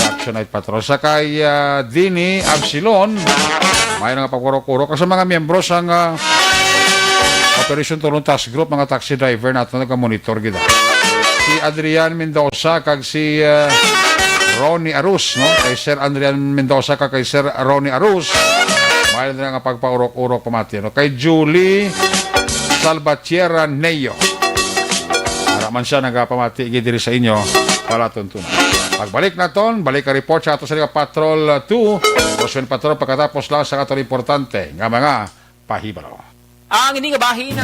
Sa Action Night Patrol. Sa kay, ah, Dini Absilon, may nga pagpaurok-urok. Sa mga miyembro sang, ah, Operation Tulong Task Group, mga taxi driver nato nagamonitor gid, ah. Si Adrian Mendoza kag si, ah, Ronnie Arus, no? Kay Sir Adrian Mendoza kag kay Sir Ronnie Arus, may lang dira nga pagpaurok-urok pamati, no? Kay Julie Salvatierra Neo, ara man siya nagapamati gid diri sa inyo, palatuntunan. Pagbalik naton, balik ang report sa ato sa Patrol two, Roswell Patrol, pagkatapos lang sa aton importante nga mga pahibalo. Ang ini nga bahin.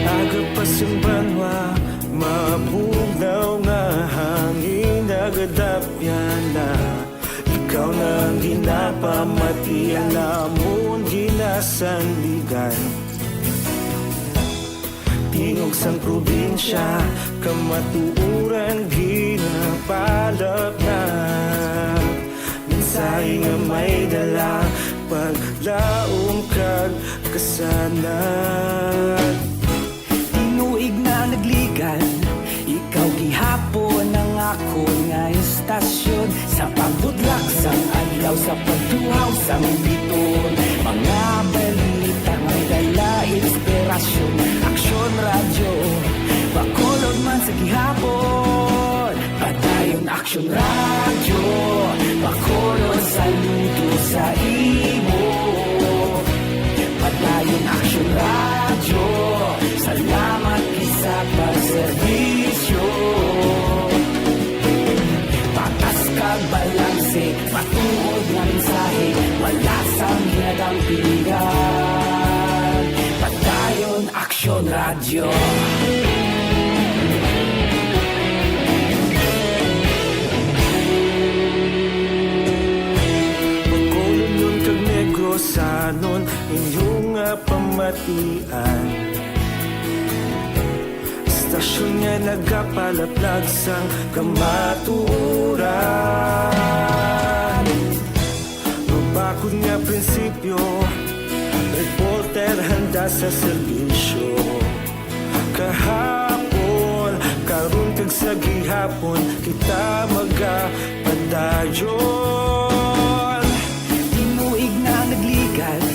Aga pa sang banwa, mabugnaw nga hangin, nagadapyan na. Ikaw na ang ginapamati, ang lamon ginasandigan. Tingog sang probinsya, kamatuoran ginapalapnap. Mensahe nga may dala, paglaom kag kasanag. Tinuig na nagligan, ikaw gihapon ang akon nga istasyon. Sa pagbudlak sang adlaw, sa pagduhaw sang biton, mga balita may dala inspirasyon. Aksyon Radyo, Bacolod man sa gihapon. Padayon Aksyon Radyo, Bacolod, saludo sa imo. Padayon Aksyon Radyo, salamat gid sa pagserbisyo. Patas kag balanse, matuod nga mensahe, wala sang ginadampingan. Padayon Aksyon Radyo. Bacolodnon kag Negrosanon, inyo nga pamatian. Istasyon nga nagapalaplag sang kamatuoran. Mabakod nga prinsipyo, reporter handa sa serbisyo. Kahapon, karon kag sa gihapon, kita magapadayon. Tinuig na nagligan,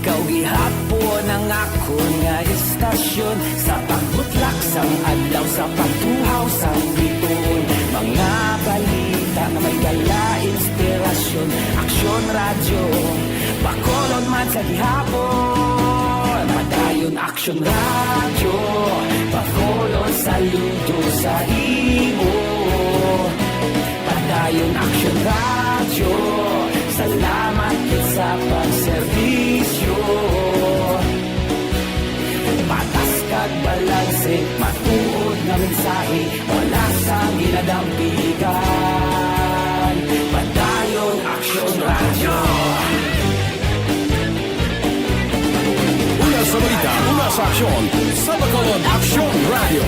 Ikaw gihapon ang akon nga istasyon, sa pagbutlak sang adlaw, sa pagtuhaw sang bituon. Mga balita nga may dala inspirasyon. Aksyon Radyo, Bacolod man sa gihapon. Padayon Aksyon Radyo, Bacolod, saludo sa imo. Padayon Aksyon Radyo, salamat gid sa pagserbisyo. Patas kag balanse, matuod nga mensahe, wala sang ginadampigan. Padayon Aksyon Radyo. Una sa balita, una sa aksyon, sa Bacolod Aksyon Radyo.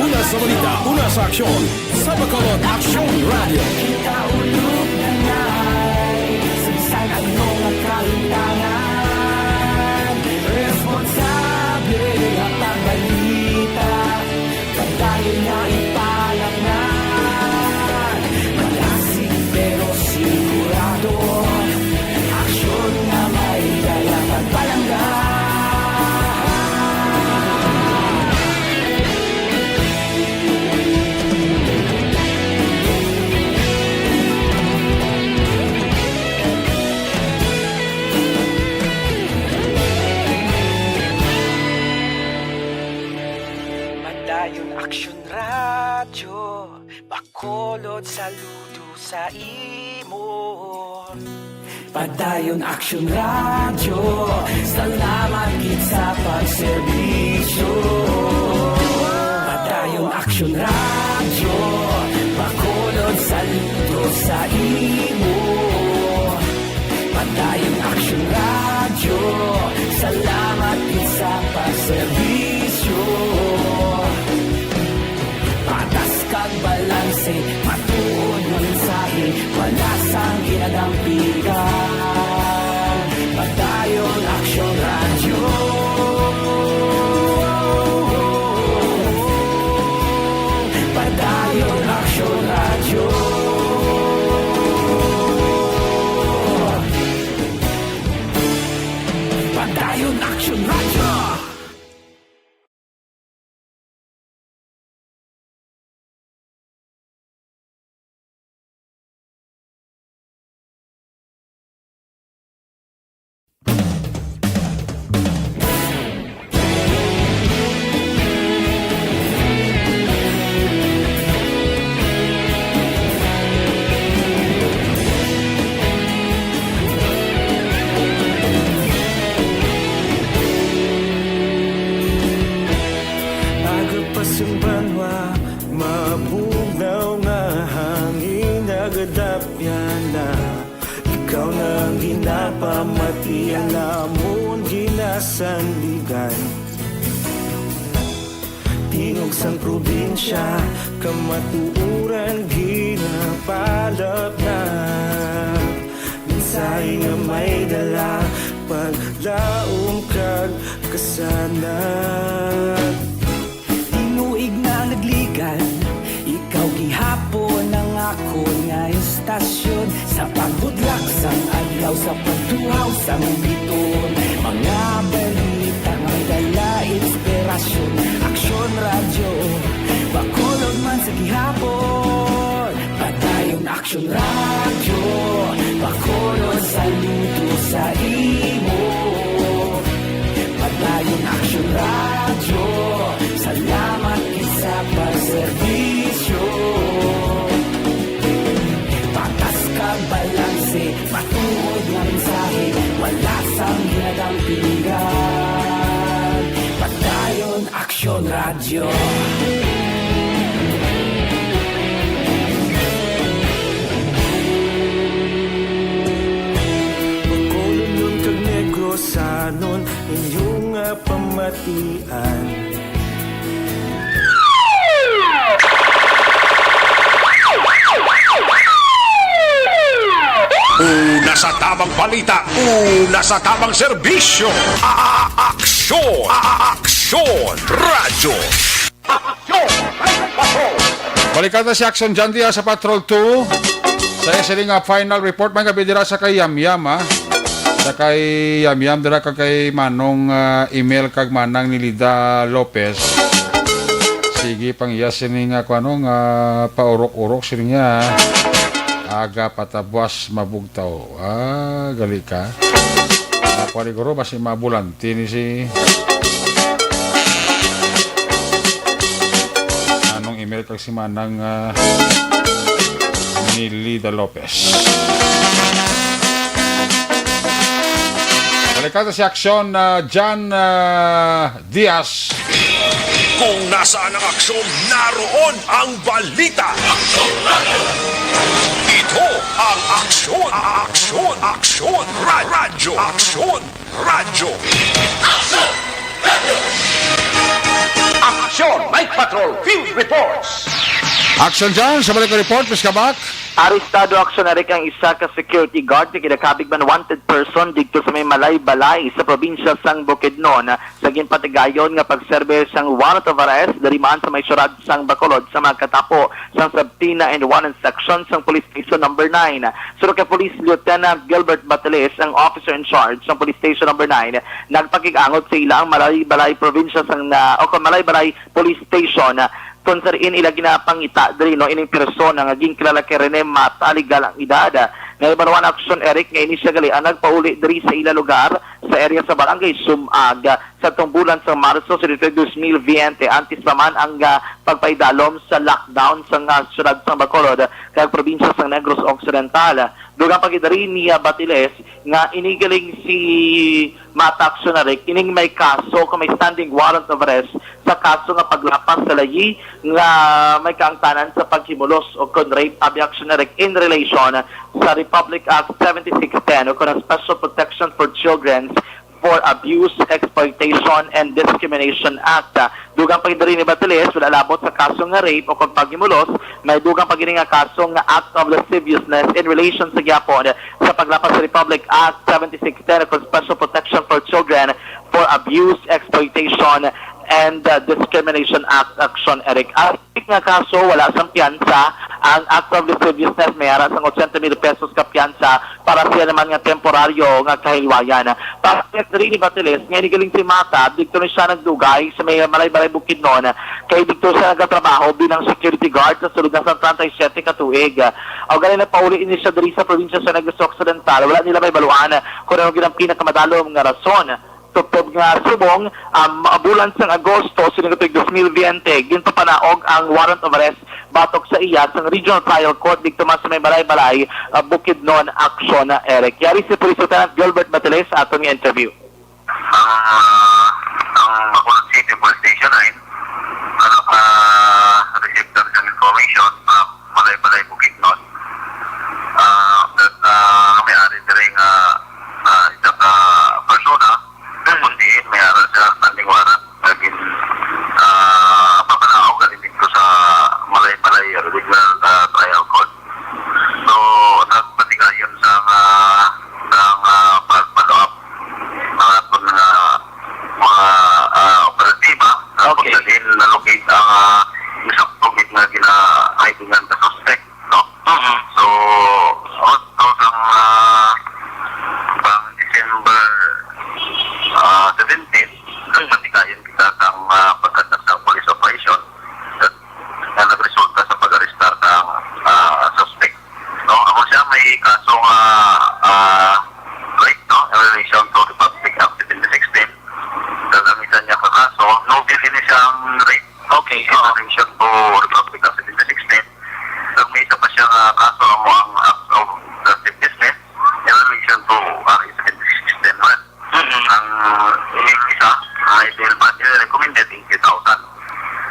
Una sa balita, una sa aksyon, sa Bacolod Aksyon Radyo. Kita ulog na ngay, sa bisan ano nga kahitangan, responsable nga pagbalita. Padayon nga ipalaknag, malasig pero sigurado. Aksyon nga may dala kag palangga. Padayon Aksyon Radyo, Bacolod, saludo sa imo. Padayon Aksyon Radyo, salamat gid sa pagserbisyo. Padayon Aksyon Radyo, Bacolod, saludo sa imo. Padayon Aksyon Radyo, salamat gid sa pagserbisyo. Patas kag balanse, matuod nga mensahe, wala sang ginadampigan. Padayon Aksyon Radyo. Padayon Aksyon Radyo. Padayon Aksyon Radyo. Aga pa sang banwa, mabugnaw nga hangin nagadapyan na. Ikaw na ang ginapamati, ang amon ginasandigan. Tingog sang probinsya, kamatuoran ginapalapnag. Mensahe nga may dala, paglaom kag kasanag. Tinuig na nagligan, ikaw gihapon ang akon nga istasyon. Sa pagbudlak sang adlaw, sa pagtuhaw sang bituon, mga balita may dala inspirasyon. Aksyon Radyo, Bacolod man sa gihapon. Padayon Aksyon Radyo, Bacolod, saludo sa imo. Padayon Aksyon Radyo, salamat gid sa pagserbisyo. Patas kag balanse, matuod nga mensahe, wala sang ginadampigan. Padayon Aksyon Radyo. Bacolodnon kag Negrosanon, inyo nga pamatian. Una sa tamang balita, una sa tamang serbisyo. A-, a-, aksyon, a-, a-, aksyon, radyo. Aksyon, radyo. Balikan ta si Aksyon John Diaz sa Patrol two. Sa iya sini nga final report, may gabi dira sa kay Yamyam, ha? Sa kay Yamyam, dira ka kay Manong, ah, Emil kag Manang Nilida Lopez. Sige, pang iya sini nga, kung ano, nga paurok-urok sini nga, ha? Aga patabwas mabugtaw. Ah, gali ka. Ah, kuwan, siguro, basi mabulanti ni si Manong Emil kag si Manang, ah, Nilida Lopez. Balikan ta si Aksyon, ah, John, ah, Diaz. Kung nasaan ang aksyon, naroon ang balita. Ito ang Aksyon, Aksyon, Aksyon, Ra- Radyo, Aksyon, Radyo. Aksyon, Night Patrol, Field Reports. Action dyan sa balik report, Miss Kabak. Arestado, Aksyon Eric, ang isa ka security guard nga ginakabig man wanted person didto sa may Malaybalay sa probinsya sang Bukidnon sa ginpatigayon nga pagserbe sang warrant of arrest diri man sa may siyudad sang Bacolod sa mga katapo sang subpoena and warrant section sang Police Station Number Nine. Suno kay Police Lieutenant Gilbert Batiles, ang officer in charge sang Police Station Number Nine, nagpakig-angot sa ila ang Malaybalay probinsya sang na, o kung Malaybalay Police Station, kung sa diin ila ginapangita diri, no, ining persona nga ginkilala kay Rene Mata, legal ang edad. Nga ibanuan, Aksyon Eric, nga ini siya gali ang nagpauli diri sa ila lugar sa area sa Barangay Sumag sa tong bulan sa Marso sa edisyon dos mil veinte. Antes pa man ang, ah, pagpaidalom sa lockdown sa, ah, siyudad sang Bacolod kag probinsya sang Negros Occidental. Dugang pa gid diri ni, ah, Batiles nga ini galing si Mata, Aksyon Eric, ining may kaso kung may standing warrant of arrest sa kaso nga paglapas sa layi nga may kaangtanan sa paghimulos o kon rape, abi, Aksyon Eric, in relation sa Republic Act seventy-six ten o kon ang Special Protection for Children for Abuse, Exploitation, and Discrimination Act. Dugang pa gid diri ni Batiles, wala labot sa kaso nga rape o kon paghimulos, may dugang pa gid nga kaso nga act of lasciviousness in relation sa gyapon sa paglapas sa Republic Act seventy-six ten o kon Special Protection for Children for Abuse, Exploitation, and, uh, Discrimination Act, Aksyon Eric. Ang nga kaso, wala sang piyansa. Ang act of lasciviousness may ara sang ochenta mil pesos ka piyansa para siya naman nga temporaryo nga kahilwayan. Pahayag diri ni Batiles nga ini galing si Mata, didto ni siya nagdugay sa may Malaybalay, Bukidnon, kay didto siya nagatrabaho bilang security guard sa sulod na sang treinta y siete ka tuig. O gani, nagpauli ini siya diri sa probinsya sa Negros Occidental. Wala nila mahibaluan kung ano gid ang pinakamadalom nga rason. Tubtob nga subong, um, bulan sang Agosto, sining tuig dos mil veinte, ginpapanaog ang warrant of arrest batok sa iya sang Regional Trial Court didto man sa may Malaybalay, uh, Bukidnon, Aksyon Eric. Yari si Police Lieutenant Gilbert Batiles sa aton nga interview. Ang, uh, ang Bacolod City Police Station ay, ano, uh, receive kami sang information sa Malaybalay, Bukidnon. Ah, that, ah, may ari diri nga, ah, isa ka persona, kung diin may ara siya standing warrant, nga gin, ah, papanaog gali didto sa Malaybalay Regional, ah, Trial Court. So, nagpatigayon sa, ah, sa, ah, pag-follow up ang aton nga mga, ah, operatiba, tapos Okay. Sa din na-locate ang, ah, isa ka gid nga gina-hidingan ka suspect, no? Mhm. So, out, out ang, ah, pang December, ah, seventeen, nagpatigayon kita sang, ah, pagkandak sa police operation nga nagresulta sa pag-arestar kang, ah, suspect. No, amo siya may kaso nga, ah, rape, no, in relation to Republic Act seventy sixteen. Kag ang isa niya ka kaso, no bail ini siyang rape. Okay, in relation to Republic Act seventy sixteen. Kag may isa pa siya nga kaso, amo ang Act of Lasciviousness in relation to R A seventy sixteen man. Mm-mm. Ang ining isa, may bail bond, recommended eighty thousand.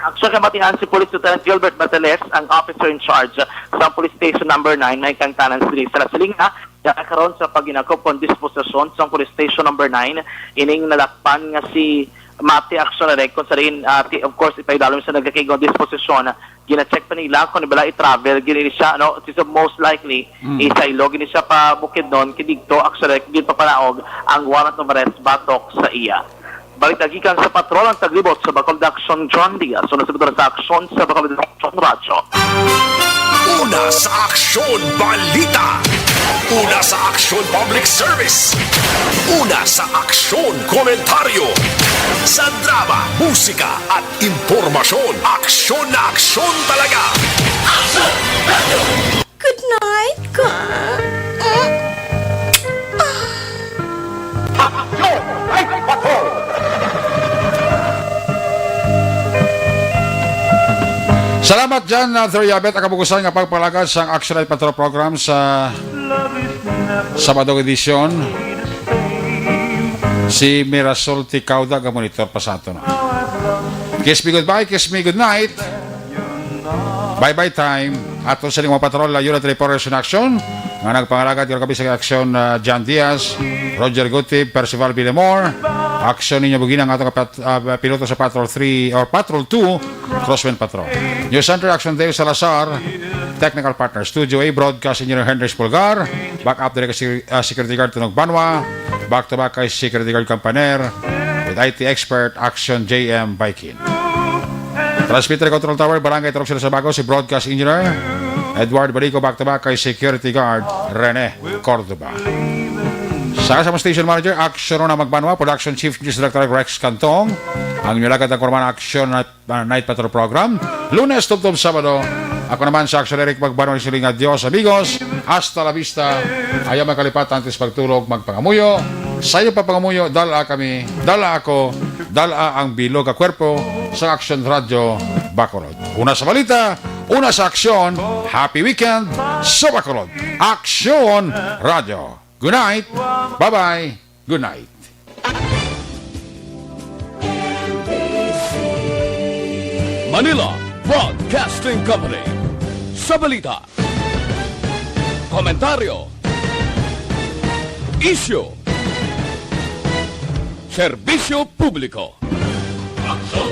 Aksyon, kamatian si Police Lieutenant Gilbert Batiles, ang officer in charge sa Police Station Number Nine, may kangtanan sila sa Lasilinga, nga karon sa paghinakop kon disposisyon sa Police Station Number Nine, ining nadakpan nga si Mati Aksyon Eric, kung sa diin, ah, ti-, of course, ipaidalom sa nagakig disposisyon. Gina-check pa nila kung bala i-travel gid ini siya, no? It is most likely, Mm. Isaylo gid ni siya pa Bukidnon, kay didto, actually, ginpapanaog ang warrant of arrest batok sa iya. Balita gikan sa patrol, ang taglibot sa Bacolod Aksyon, John Diaz, una sa Aksyon sa Bacolod Aksyon Radyo. Una sa aksyon, balita. Una sa aksyon, public service. Una sa aksyon, komentaryo. Sa drama, musika, at impormasyon, aksyon na aksyon talaga. Good night, ka. Salamat dyan, uh, Sir Yabet, ang kabugusan nga pagpalagad sang Action Night Patrol Program sa Sabado edisyon. Si Mirasol Ticauda, ga-monitor pa sa aton. Kiss me goodbye, kiss me good night. Bye-bye time. Ato sa mga patrol, uh, Unit Reporters in Action, nga nagpangalagad karon kami sa aksyon, uh, John Diaz, Roger Gutib, Percival Villamor. Aksyon ninyo bugina ang ato nga pat- uh, piloto sa Patrol three or Patrol two, Crosswind Patrol. News Center, Action Dave Salazar, Technical Partner Studio A, Broadcast Engineer Henry Pulgar, Backup Director, uh, Security Guard Tunog Banwa, Back to Back kay Security Guard Campaner, with I T Expert, Action J M Baikin. Transmitter Control Tower, Barangay Turok Sila sa Bago, si Broadcast Engineer Edward Balico, back to back kay Security Guard Rene Cordoba. Sa sa Station Manager, Action Rona Magbanwa, Production Chief News Director Rex Cantong, ang inyong lagad ang Kurman Action Night, uh, Night Patrol Program, Lunes tubtob Sabado. Ako naman sa Action Eric Magbanwa, siling nga, "Dios, amigos, hasta la vista." Ayaw magkalipat antes pagtulog, magpangamuyo. Sa iyo pagpangamuyo, dala kami, dala ako, dala ang bilog nga kwerpo sa Action Radio Bacolod. Una sa balita, una sa aksyon. Happy weekend sa Bacolod. Action Radio. Good night. Bye-bye. Good night. Manila Broadcasting Company. Sa balita, komentaryo, isyu, serbisyo publiko. Aksyon!